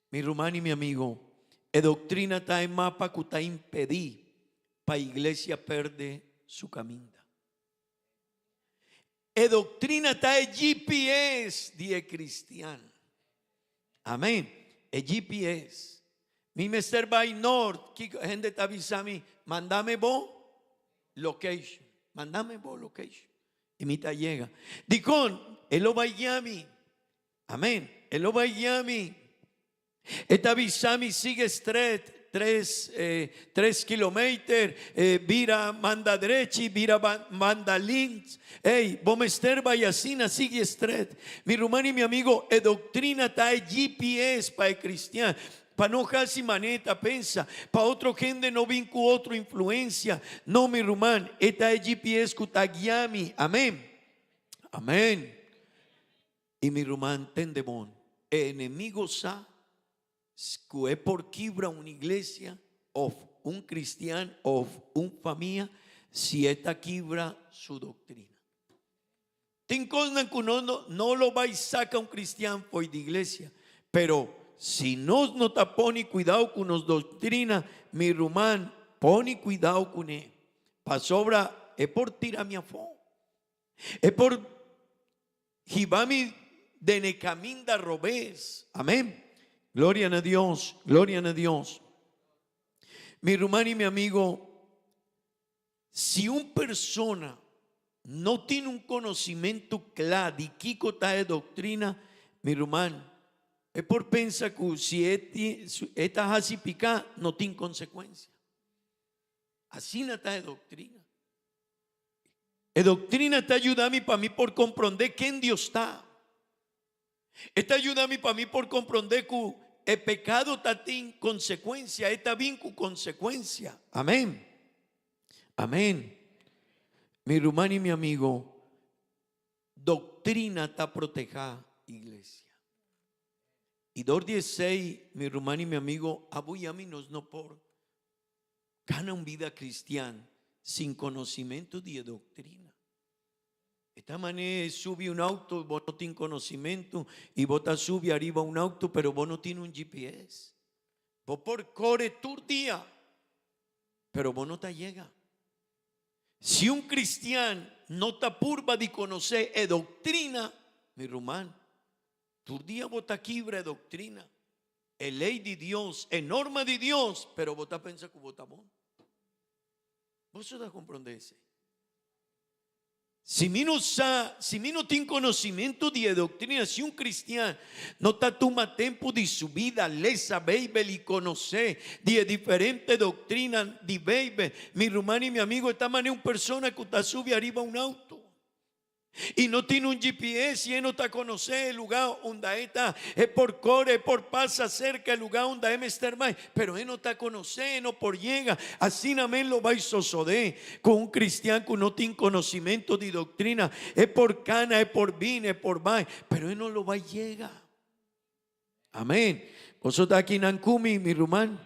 Mi ruman i mi amigo, e doktrina ta e mapa ku ta impedí pa iglesia perde su kaminda. E doktrina ta e GPS di e kristian. Amén. E GPS. Mi mester bai nort, kiko hende ta bisa mi? Mandame bo location. Mandame bo location. I mi ta yega. Dikon? E lo bai guia mi. Amén. E lo bai guia mi. E ta bisa mi sigue stret tres tres kilometer, bira manda drechi, bira manda links. Ey, bo mester bai asina, sigui stret. Mi ruman i mi amigo, e doktrina ta e GPS pa e kristian, pa no hasi manera ta pensa, pa otro hende no bin ku otro influensia. No, mi ruman, e ta e GPS ku ta guia mi. Amén. Amén. I mi ruman tende bon, e enemigo sa ku e por kibra un iglesia of un cristian of un famia si e ta kibra su doctrina. Tin cosnan ku no no lo bai saca un cristian fo'i di iglesia, pero si nos no ta poni cuidao ku nos doctrina, mi ruman poni cuidao kuné, pasobra e por tira mi afó. E por hiba mi den e caminda robes. Amén. Gloria na Dios, gloria na Dios. Mi ruman y mi amigo, si un persona no tin un conocimento cla di kico ta e doctrina, mi ruman, e por pensa cu si e ta haci pica, no tin consecuencia. Asina ta e doctrina. E doctrina ta yuda mi pa mi por comprende ken Dios ta. E ta yuda mi pa mi por comprende cu e pecado ta tin consecuencia, e ta bin cu consecuencia. Amen. Amen. Mi ruman y mi amigo, doctrina ta proteha iglesia. Y dor di esey, mi ruman y mi amigo, abo y ami nos no por gana un bida cristian sin conocimento di e doctrina. E ta manera subi un auto, bo no tin conocimento y bo ta subi ariba un auto, pero bo no tin un GPS. Bo por core tur dia, pero bo no ta yega. Si un cristian no ta purba di conoce e doctrina, mi ruman, tur dia bo ta kibra e doctrina, e ley di Dios, e norma di Dios, pero bo ta pensa cu bo ta bon. Boso ta comprende esey? Si mi no sa, si mi no tin conocimento di e doctrina, si un cristian no ta tuma tempo di su bida lesa Bijbel y conoce di e diferente doctrina di Bijbel, mi ruman y mi amigo, e ta manera un persona cu ta subi ariba un auto. Y no tin un GPS y e no ta conoce e lugar unda e ta. E por core, e por pasa cerca e lugar unda e mester bay, pero e no ta conoce, e no por yega. Asina men lo bay sosode cu un cristian cu no tin conocimento di doctrina. E por cana, e por bini, e por bay, pero e no lo bay yega. Amen. Boso ta aki nan cu mi, mi ruman?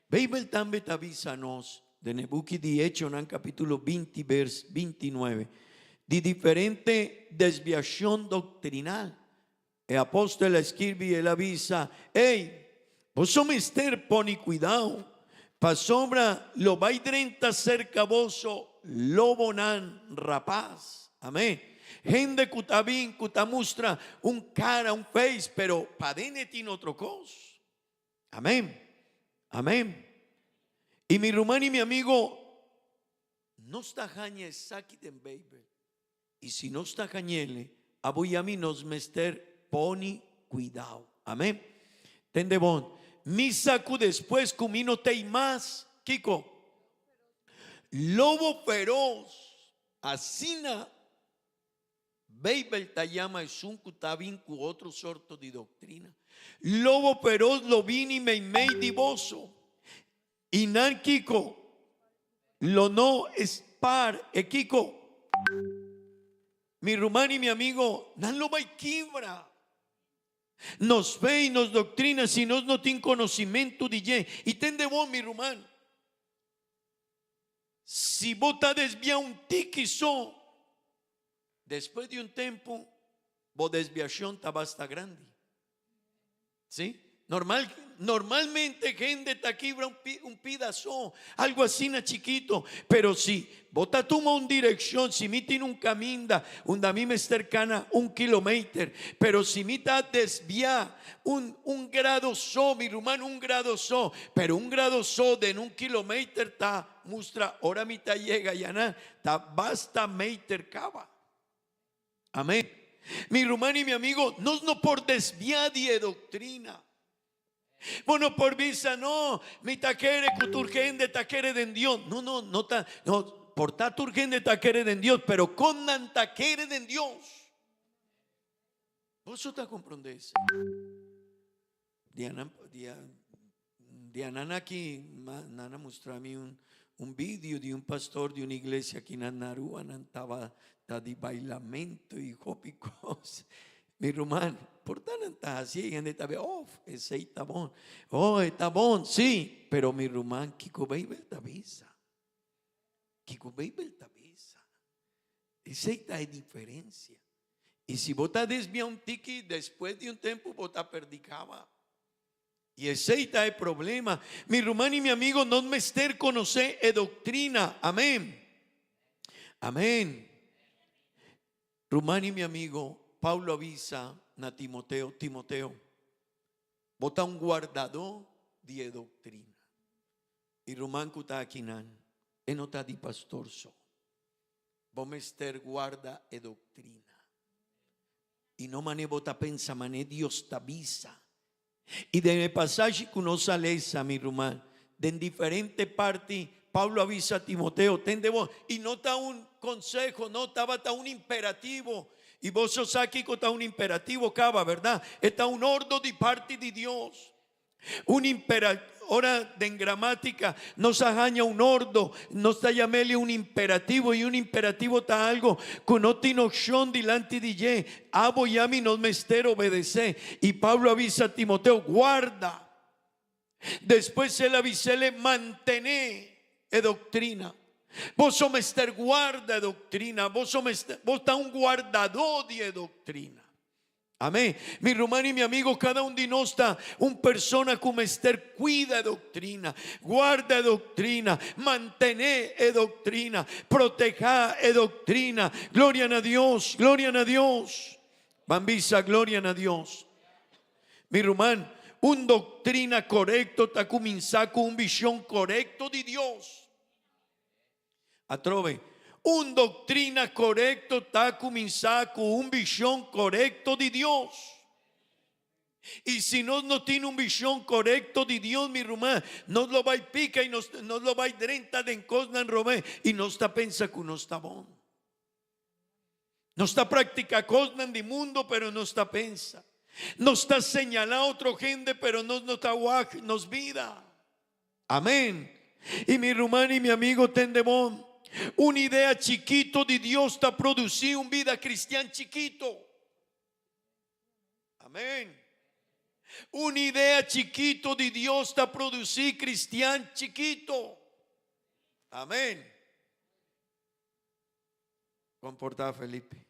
Bijbel tambe ta bisa nos den e buki di Hechonan capítulo 20 vers 29 di diferente desviacion doctrinal. E apostel a skirbi y el a bisa, Ey, boso mester poni cuidao, pasobra lo bay drenta cerca boso lobonan rapaz. Amén. Hende ku ta bin, ku ta mustra un kara, un face, pero paden e tin otro kos. Amén. Amén. I mi ruman i mi amigo, nos ta haña esaki den Beibel. I si nos ta hañ'el, abo i ami nos mester poni kuidao. Amén. Tende bon. Mi sa ku despues ku mi no t'ei mas, kiko? Lobo feroz Asina Beibel ta yama esun ku ta bin ku otro sorto di doktrina. Lobo feroz lo bini meimei di boso, i nan kiko? Lo no spar e kiko? Mi ruman i mi amigo, nan lo bai kibra nos fe i nos doktrina si nos no tin konosimentu di dje. I tende bon, mi ruman. Si bo ta desviá un tiki so, despues di un tempu bo desviashon ta basta grandi. Sí? Normal, normalmente hende ta kibra un, un pida so, algo asina chikito, pero si bo ta tuma un direkshon, si mi tin un kaminda unda mi mester kana un kilometer, pero si mi ta desviá Un, un grado so, mi ruman, un grado so. Pero un grado so den un kilometer ta mustra ora mi ta yega yanan, ta basta meter kaba. Amen. Mi ruman i mi amigo, nos no por desviá di e doktrina. Bo no por bisa, no, mi ta kere ku tur hende ta kere den Dios. No, no, no ta, no, por ta tur hende ta kere den Dios, pero kon nan ta kere den Dios? Boso ta komprondé esei? Dianan, dia, dianan aki nan a mustra mi un, un video di un pastor di un iglesia aki na Narua, nan tabata di bailamento i hopi kos. Mi ruman, por ta nan ta hasi i hende ta be, oh, esei ta bon. Oh, e ta bon, sí, pero mi ruman, kiko Beibel ta bisa? Kiko Beibel ta bisa? Esei ta e diferensia. I si bo ta desvia un tiki, despues di un tempu bo ta perdi kaba. I esei ta e problema. Mi ruman i mi amigo, nos mester konosé e doktrina. Amén. Amén. Ruman i mi amigo, Pablo a bisa na Timoteo, Timoteo, bo ta un guardadó di e doktrina. I ruman ku ta akinan, e no ta di pastor so. Bo mester guarda e doctrina. I no mane bo ta pensa, mane Dios ta bisa. I den e pasashi ku nos a lesa, mi ruman, den diferente parti, Pablo a bisa Timoteo, tende bo, i no ta un conseho, no, tabata un imperativo. I boso sa kiko ta un imperativo kaba, berdad? E ta un ordo di parti di Dios. Un impera ora den gramática nos a haña un ordo, nos ta yam'ele un imperativo y un imperativo ta algo cu no tin opcion dilanti di dje, abo y ami nos mester obedece. Y Pablo a bisa Timoteo, guarda. Despues el a bis'ele, mantene e doctrina. Boso mester guarda e doctrina, boso mester, bo ta un guardadó di e doctrina. Amén. Mi ruman y mi amigo, cada un di nos ta un persona cu mester cuida e doctrina, guarda e doctrina, mantene e doctrina, proteha e doctrina. Gloria na Dios, gloria na Dios. Ban bisa gloria na Dios. Mi ruman, un doctrina corecto ta cuminsa cu un vision corecto di Dios. Atrobe, un doctrina corecto ta cuminsa cu un vision corecto di Dios. Y si nos no tin un vision corecto di Dios, mi ruman, nos lo bay pica y nos, nos lo bay drenta den cosnan robé y nos ta pensa cu nos ta bon. Nos ta practica cosnan di mundo, pero nos ta pensa. Nos ta señala otro hende, pero nos no ta wak nos vida. Amén. Y mi ruman y mi amigo tende bon. Un idea chikito di Dios ta produci un vida cristian chikito. Amén. Un idea chikito di Dios ta produci cristian chikito. Amén. Comporta Felipe.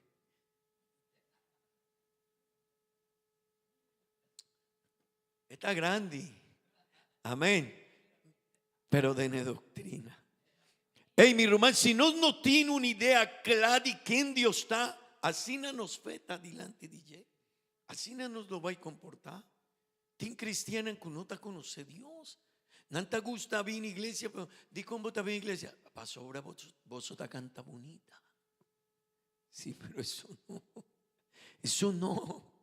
E ta grandi. Amén. Pero den e doctrina. Ey, mi ruman, si nos no tin un idea cla di ken Dios ta, asina nos fe ta dilanti di dje. Asina nos lo bay comporta. Tin cristiannan cu no ta conoce Dios. Nan ta gusta bin iglesia, pero dicon bo ta bin iglesia? Pasobra boso ta canta bunita. Sí, pero eso no. Eso no.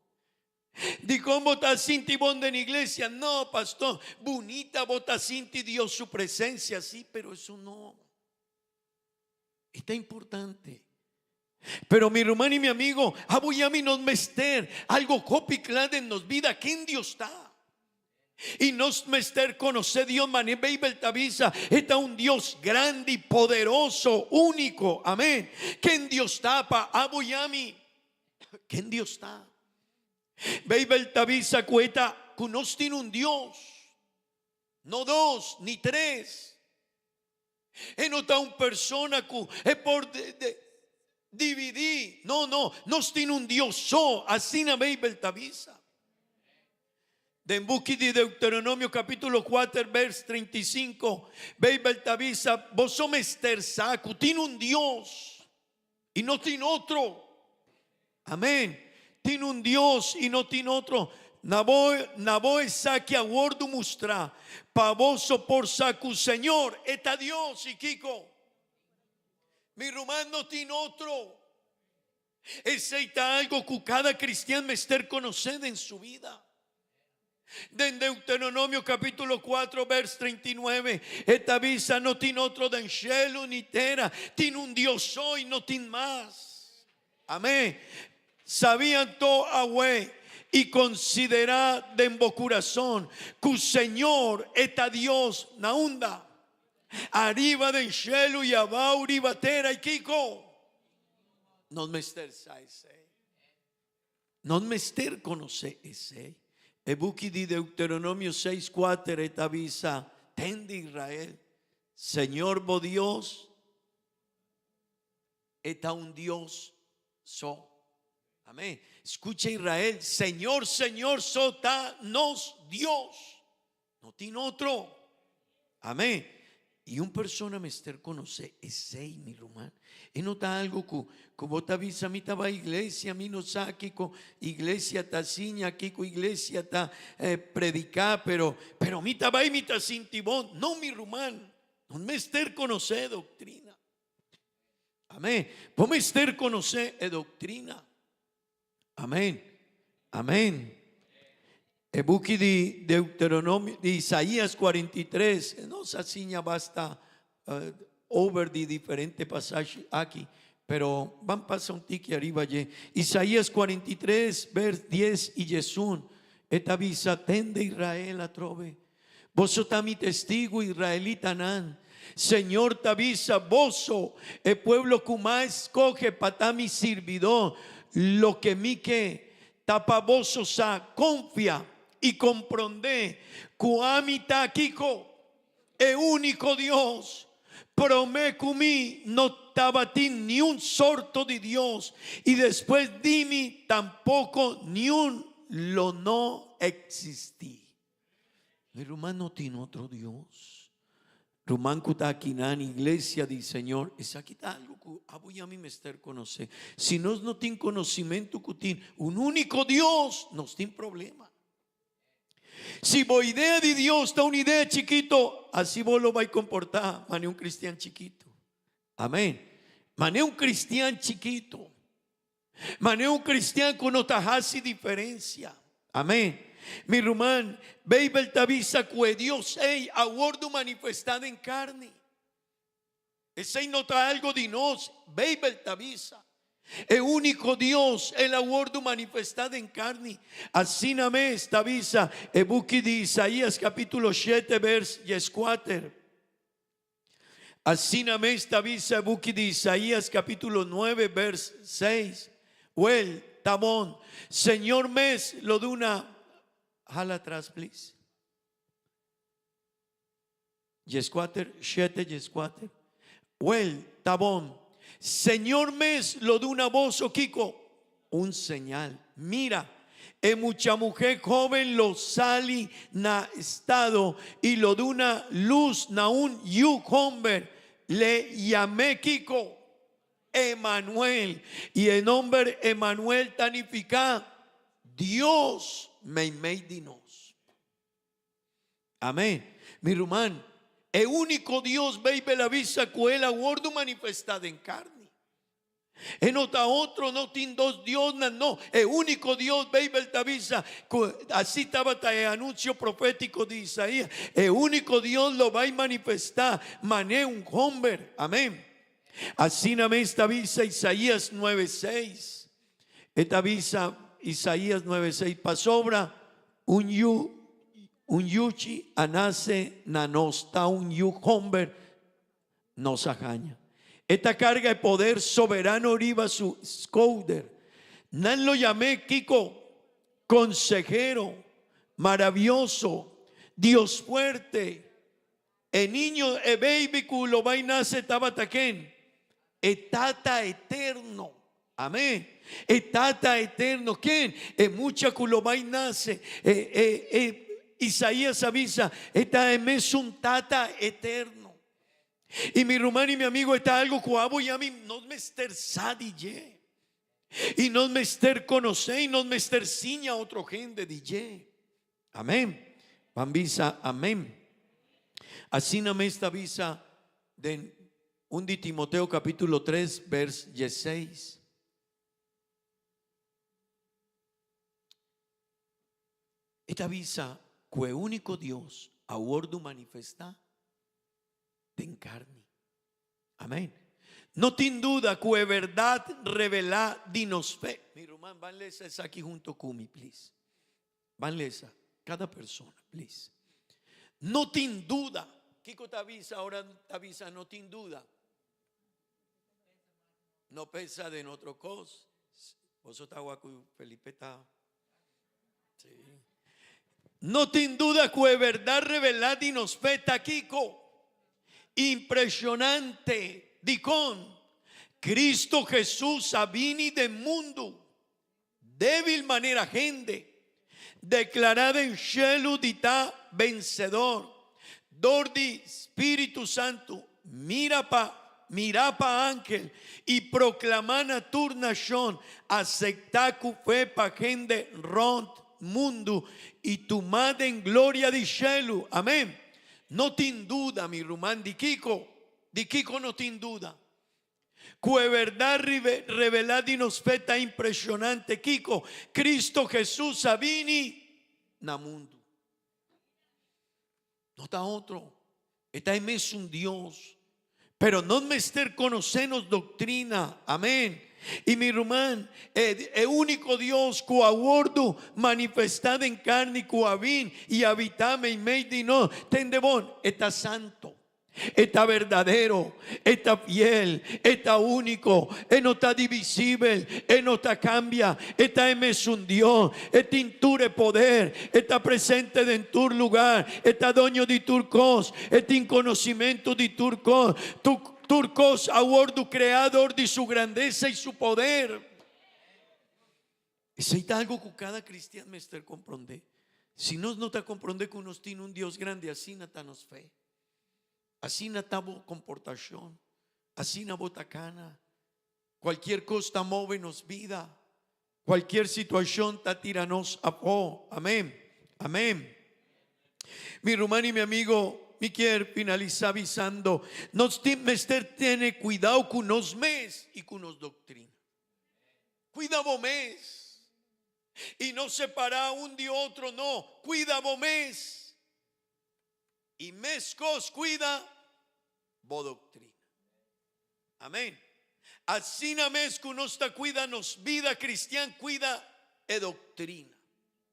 Dikon bo ta sinti bon den iglesia? No, pastor, bunita bo ta sinti Dios su presencia, sí, pero eso no. Está importante. Pero mi ruman y mi amigo, abo y ami nos mester algo hopi cla den nos vida, ken Dios ta. Y nos mester conoce Dios, mane Bijbel ta bisa, e ta un Dios grandi, poderoso, único. Amén. Ken Dios ta pa abo y ami? Ken Dios ta? Bijbel ta bisa cu e ta cu nos tin un Dios, no dos ni tres. E no ta un persona cu e por dividi. No, no, nos tin un Dios so, asina Bijbel ta bisa. Den buki di Deuteronomio capítulo 4 vers 35, Bijbel ta bisa, boso mester sa cu tin un Dios y no tin otro. Amén. Tin un Dios y no tin otro. Na bo, na bo esaki a wordu mustra, pa boso por sa cu Señor e ta Dios y kico? Mi ruman no tin otro. Esey ta algo cu cada cristian mester conoce den su vida. Den Deuteronomio capítulo 4 vers 39 e ta bisa no tin otro den shelu ni tera, tin un Dios so y no tin mas. Amén. Sabí anto awe y considerá den bo curazón cu Señor e ta Dios na unda? Ariba den shelu y abao riba tera y kico? Nos mester sa esey. Nos mester konosé esei. E buki di Deuteronomio seis kuater e ta bisa, Tende Israel, Señor bo Dios e ta un Dios so. Amén. Skucha Israel, Señor, Señor so ta nos Dios. No tin otro. Amén. Y un persona mester conoce esey, mi ruman. E no ta algo cu, cu bo ta bisa, mi ta bay iglesia, mi no sa kico iglesia ta siña, kico iglesia ta eh, predica, pero, pero mi ta bay, mi ta sinti bon. No, mi ruman. No mester conoce doctrina. Amén. Bo mester conoce e doctrina. Amén. Amén. E buki di Deuteronomio, di Isaías 43, nos a siña basta uh, over di diferente pasashi aki, pero ban pasa un tiki ariba dje. Isaías 43, vers 10 y 11. E ta bisa, Tende Israel atrobe, boso ta mi testigu, israelitanan. Señor ta bisa boso, e pueblo ku m'a skohe pa ta mi sirbidó, loke mi ke ta pa boso sa konfia i komprondé ku ami ta kiko? E úniko Dios. Promé ku mi no tabatin niun sorto di Dios, i despues di mi tampoko niun lo no eksistí. Mi ruman no tin otro Dios. Ruman ku ta akinan iglesia di Señor, esaki ta algu ku abo i ami mester konosé. Si nos no tin konosimentu ku tin un úniko Dios, nos tin problema. Si bo idea di Dios ta un idea chikito, asi bo lo bai komportá manera un kristian chikito. Amén. Manera un kristian chikito. Manera un kristian ku no ta hasi diferensia. Amén. Mi ruman, Beibel ta bisa ku e Dios ei a wòrdu manifestá den karni. Esei no ta algo di nos, Beibel ta bisa. E úniko Dios, el a wòrdu manifestá den karni. Asina mes ta bisa e buki di Isaías kapítulo shete bèrs dieskuater. Asina mes ta bisa e buki di Isaías kapítulo nuebe bèrs seis. Wèl, ta bon. Señor mes lo duna, hala atras please. Dieskuater, shete dieskuater. Wèl, ta bon. Señor mes lo duna boso kiko? Un señal. Mira, e mucha muhé hóben lo sali na estado i lo duna lus na un yu hòmber. Le yam'é kiko? Emanuel. I e nòmber Emanuel ta nifiká Dios meimei di nos. Amén. Mi ruman, e úniko Dios Beibel a bisa ku el a wòrdu manifestá den karni. E no ta otro, no tin dos Diosnan, no. E úniko Dios Beibel ta bisa ku así tabata e anunsio profétiko di Isaías. E úniko Dios lo bai manifestá manera un hòmber. Amén. Asina mes ta bisa Isaías nuebe seis. E ta bisa Isaías nuebe seis, Pasobra un yu, un yuchi a nase na nos, ta un yu homber nos a haña. E ta karga e poder soberano riba su skouder. Nan lo yam'é kiko? Konsehero, Maravioso, Dios Fuerte. E niño, e baby ku lo bai nase tabata ken? E Tata Eterno. Amén. E Tata Eterno. Ken? E mucha ku lo bai nase. E, e, e, Isaías a bisa, e ta e mesun Tata Eterno. I mi ruman i mi amigo, e ta algo ku abo i ami nos mester sa di dje. I nos mester konosé i nos mester siña otro hende di dje. Amén. Ban bisa amén. Asina mes ta bisa den un di Timoteo capítulo 3 vers 16. E ta bisa ku e úniko Dios a wordu manifestá den karni. Amén. No tin duda ku e bèrdat revelá di nos fe. Mi ruman, ban lesa esaki hunto ku mi, please. Ban lesa, kada persona, please. No tin duda. Kiko ta bisa ora ta bisa no tin duda? No pensa den otro kos. Boso ta wak ku Felipe ta. Sí. No tin duda ku e bèrdat revelá di nos fe ta kiko? Impreshonante. Dikon? Kristu Hesus a bini den mundu. Débil manera hende, deklará den shelu di ta bensedor dor di Spiritu Santu, mira pa mirá pa angel i proklamá na tur nashon, asektá ku fe pa hende rònt mundu i tumá den gloria di shelu. Amén. No tin duda, mi ruman, di kiko? Di kiko no tin duda? Ku e bèrdat revelá di nos fe ta impreshonante. Kiko? Kristu Hesus a bini na mundu. No ta otro. E ta e mesun Dios. Pero nos mester konosé nos doktrina. Amén. I mi ruman, e, e úniko Dios ku a wòrdu manifestá den karni, ku a bin i habitá meimei di nos, tende bon, e ta santo, e ta berdadero, e ta fiel, e ta úniko, e no ta divisibel, e no ta kambia, e ta e mesun Dios, e tin tur e poder, e ta presente den tur lugá, e ta doño di tur kos, e tin konosimentu di tur kos, tur kos a wòrdu kreá dor di su grandesa i su poder. Esei ta algu ku kada kristian mester komprondé. Si nos no ta komprondé ku nos tin un Dios grandi asina ta nos fe. Asina ta bo komportashon. Asina bo ta kana. Kualkier kos ta move nos bida. Kualkier situashon ta tira nos afó. Amén. Amén. Mi ruman i mi amigo, mi kier finalisá bisando, nos tin mester tene kuidao ku nos mes i ku nos doktrina. Kuida bo mes. I no separá un di otro, no. Kuida bo mes. I meskos kuida bo doktrina. Amén. Asina mes ku nos ta kuida nos bida kristian, kuida e doktrina.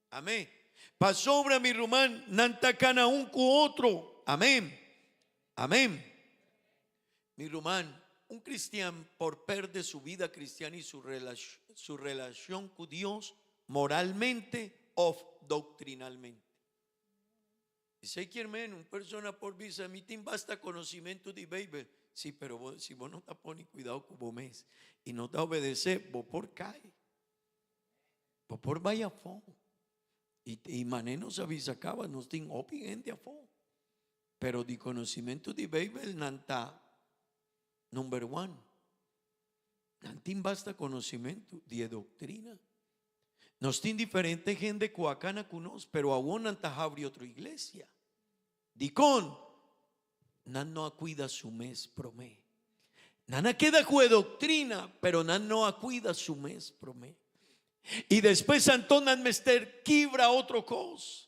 Amén. Pasobra, mi ruman, nan ta kana un ku otro. Amén. Amén. Mi ruman, un kristian por perde su bida kristian i su su relashon ku Dios moralmente òf doktrinalmente. Esei kier men un persona por bisa, Mi tin basta conocimentu di Bijbel. Sí, pero bo, si bo no ta pone cuidao cu bo mes y no ta obedece, bo por cay. Bo por bay afó. Y, y mane nos a bisa caba, nos tin hopi hende afó. Pero di conocimentu di Bijbel nan ta number one. Nan tin basta conocimentu di e doctrina. Nos tin diferente hende ku a kana ku nos, pero awor nan ta habri otro iglesia. Dikon? Nan no a kuida su mes promé. Nan a keda ku e doktrina, pero nan no a kuida su mes promé. I despues anto nan mester kibra otro kos.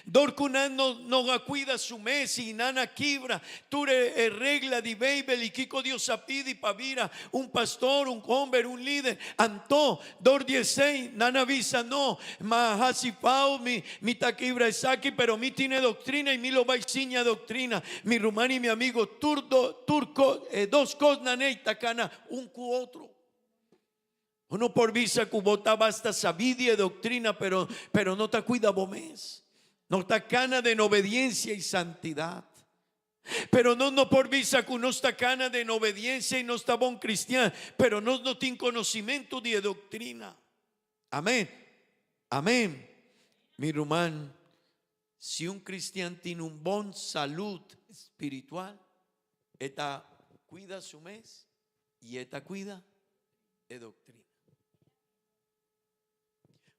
Dor ku nan no no a kuida su mes i nan a kibra tur e e regla di Beibel i kiko Dios a pidi pa bira un pastor, un homber, un lider, anto dor di esei nan a bisa no, ma hasi fau, mi mi ta kibra esaki, pero mi tin e doktrina i mi lo bai siña doktrina. Mi ruman i mi amigo, tur do tur ko e dos kosnan ei ta kana un ku otro. Bo no por bisa ku bo ta basta sabí di e doktrina, pero, pero no ta kuida bo mes. No ta kana den obediensia i santidat. Pero nos no por bisa ku nos ta kana den obediensia i nos ta bon kristian, pero nos no tin konosimentu di e doktrina. Amén. Amén. Mi ruman, si un kristian tin un bon salud spiritual, e ta kuida su mes i e ta kuida e doctrina.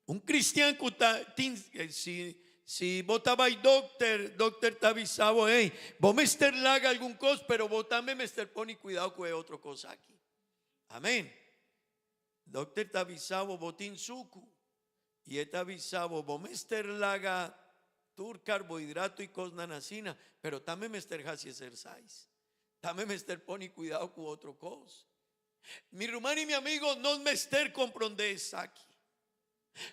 Un cristian cu ta tin si si bo ta bay dokter, dokter ta bisa bo, hey, bo mester laga algun cos, pero bo tambe mester pone cuidao cu e otro cos aki. Amen. Dokter ta bisa bo, bo tin sucu. I e ta bisa bo, bo mester laga tur carbohidrato y cosnan asina, pero tambe mester haci exercise. Tambe mester pone cuidao cu otro cos. Mi ruman y mi amigo, nos mester comprende esaki.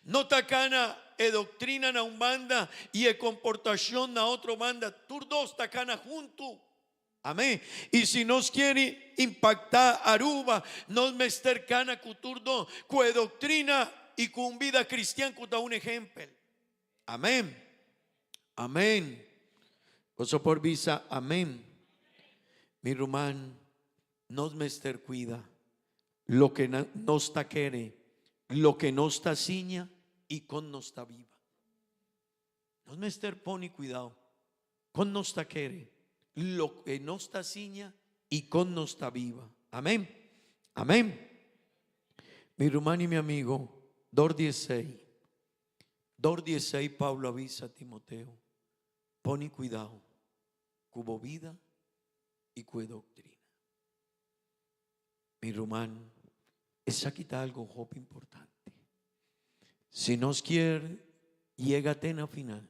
No ta cana e doctrina na un banda y e comportacion na otro banda. Tur dos ta cana hunto. Amén. Y si nos kier impacta Aruba, nos mester cana cu tur dos, cu e doctrina y cu un bida cristian cu ta un ehempel. Amén. Amén. Boso por bisa amén. Mi ruman, nos mester cuida loke nos ta kere, loke nos ta siña y con nos ta biba. Nos mester pone cuidao con nos ta kere, loke nos ta siña y con nos ta biba. Amén. Amén. Mi ruman y mi amigo, dor di esey, dor di esey Pablo a bisa Timoteo, pone cuidao cu bo bida y cu e doctrina. Mi ruman, esaki ta algo hopi importante. Si nos kier yega te na final,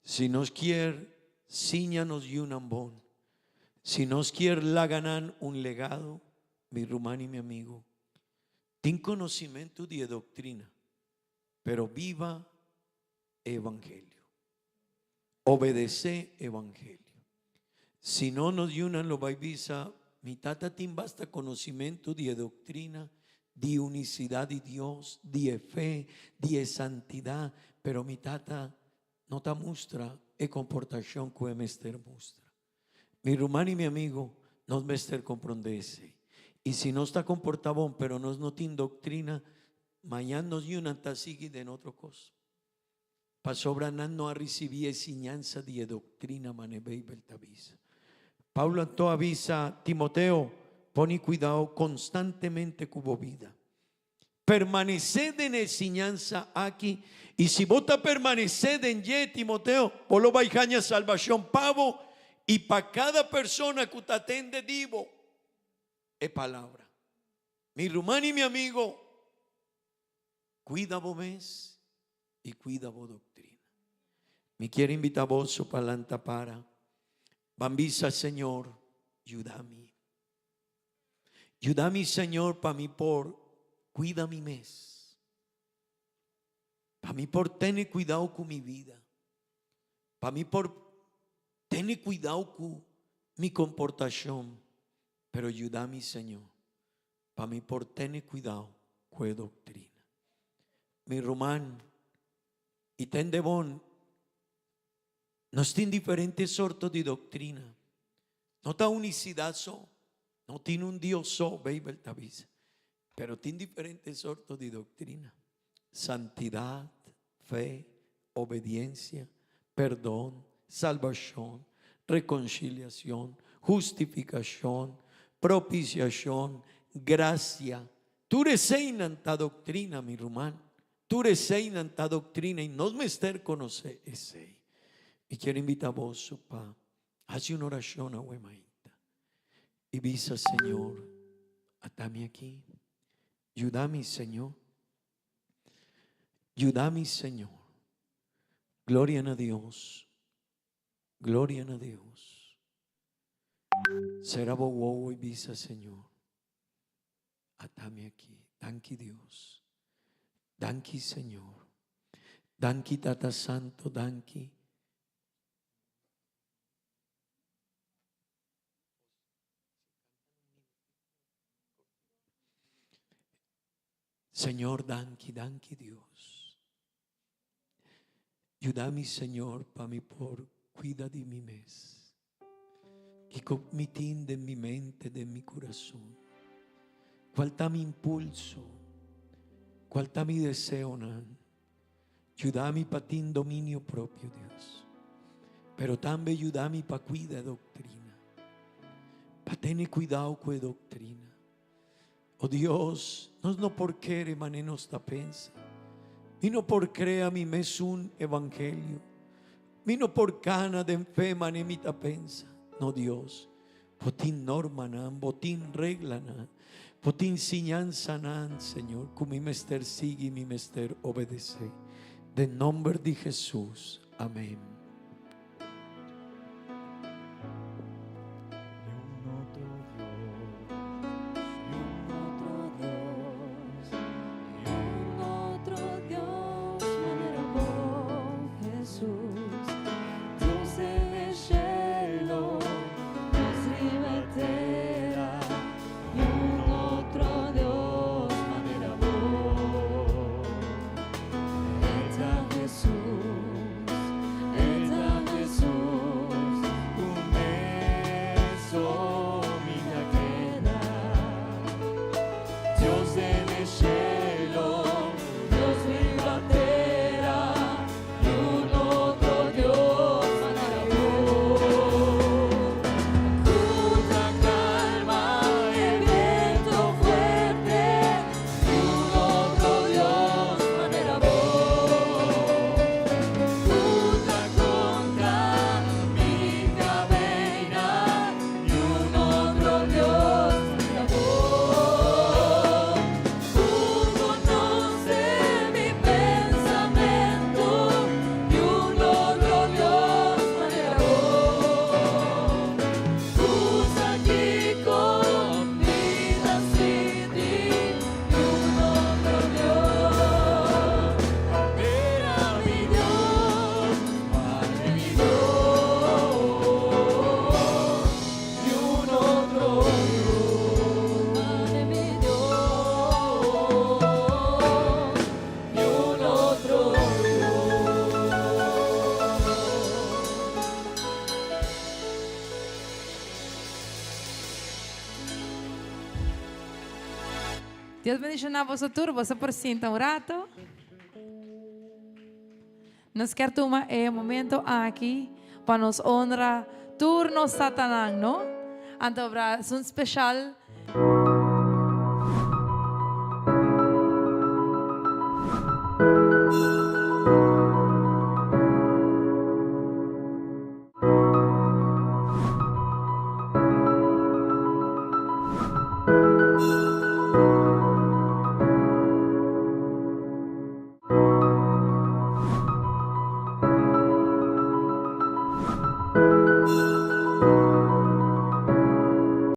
si nos kier siña nos yunan bon, si nos kier laga nan un legado, mi ruman y mi amigo, Tin conocimento di e doctrina, pero biba e evangelio. Obedece evangelio. Si no nos yunan lo bay bisa, mi tata tin basta conocimento di e doctrina, di unicidad di Dios, di e fe, di e santidad, pero mi tata no ta mustra e comportacion cu e mester mustra. Mi ruman y mi amigo, nos mester comprende esey. Y si nos ta comporta bon, pero nos no tin doctrina, mañan nos yunan ta sigui den otro cos. Pasobra nan no a ricibi e siñansa di e doctrina mane Bijbel ta bisa. Pablo anto a bisa Timoteo, Poni cuidao constantemente cu bo bida. Permanecé den e siñansa aki, i si bo ta permanecé den dje, Timoteo, bo lo bai haña salbacion pa bo i pa cada persona cu ta tende di bo e palabra. Mi ruman i mi amigo, cuida bo mes i cuida bo doctrina. Mi kier invita boso pa lanta para. Ban bisa, Señor, yuda mi. Yuda mi Señor pa mi por cuida mi mes. Pa mi por tene cuidao cu mi vida. Pa mi por tene cuidao cu mi comportacion. Pero yuda mi Señor pa mi por tene cuidao cu e doctrina. Mi ruman y tende bon. Nos tin diferente sorto di doctrina. No ta unicidad so, no tin un Dios so, Bijbel ta bisa. Pero tin diferente sorto di doctrina. Santidad, fe, obediencia, perdon, salbacion, reconciliacion, hustificacion, propiciacion, gracia. Tur eseinan ta doctrina, mi ruman. Tur eseinan ta doctrina y nos mester conoce esei. Mi kier invita boso pa haci un oracion awe mainta y bisa, Señor, ata mi aki. Yuda mi, Señor. Yuda mi, Señor. Gloria na Dios. Gloria na Dios. Cera bo wowo y bisa, Señor, Ata mi aki. Danki Dios. Danki Señor. Danki Tata Santo, danki. Señor, danki, danki Dios. Yuda mi Señor pa mi por cuida di mi mes. Kiko mi tin den mi mente, den mi kurason? Kual ta mi impulso? Kual ta mi deseonan? Yuda mi pa tin dominio propio, Dios. Pero tambe yuda mi pa kuida e doktrina. Pa tene kuidao ku e doktrina. O Dios, nos no por kere mane nos ta pensa. Mi no por krea mi mesun evangelio. Mi no por kana den fe mane mi ta pensa. No Dios, bo tin normanan, bo tin reglanan, bo tin siñansanan, Señor, ku mi mester sigui, mi mester obedesé. Den nomber di Jesus. Amén. Dios bendiciona boso tur, boso por sinta un rato. Nos kier tuma e momento aki pa nos honra tur nos tatanan, no? Anto, un special.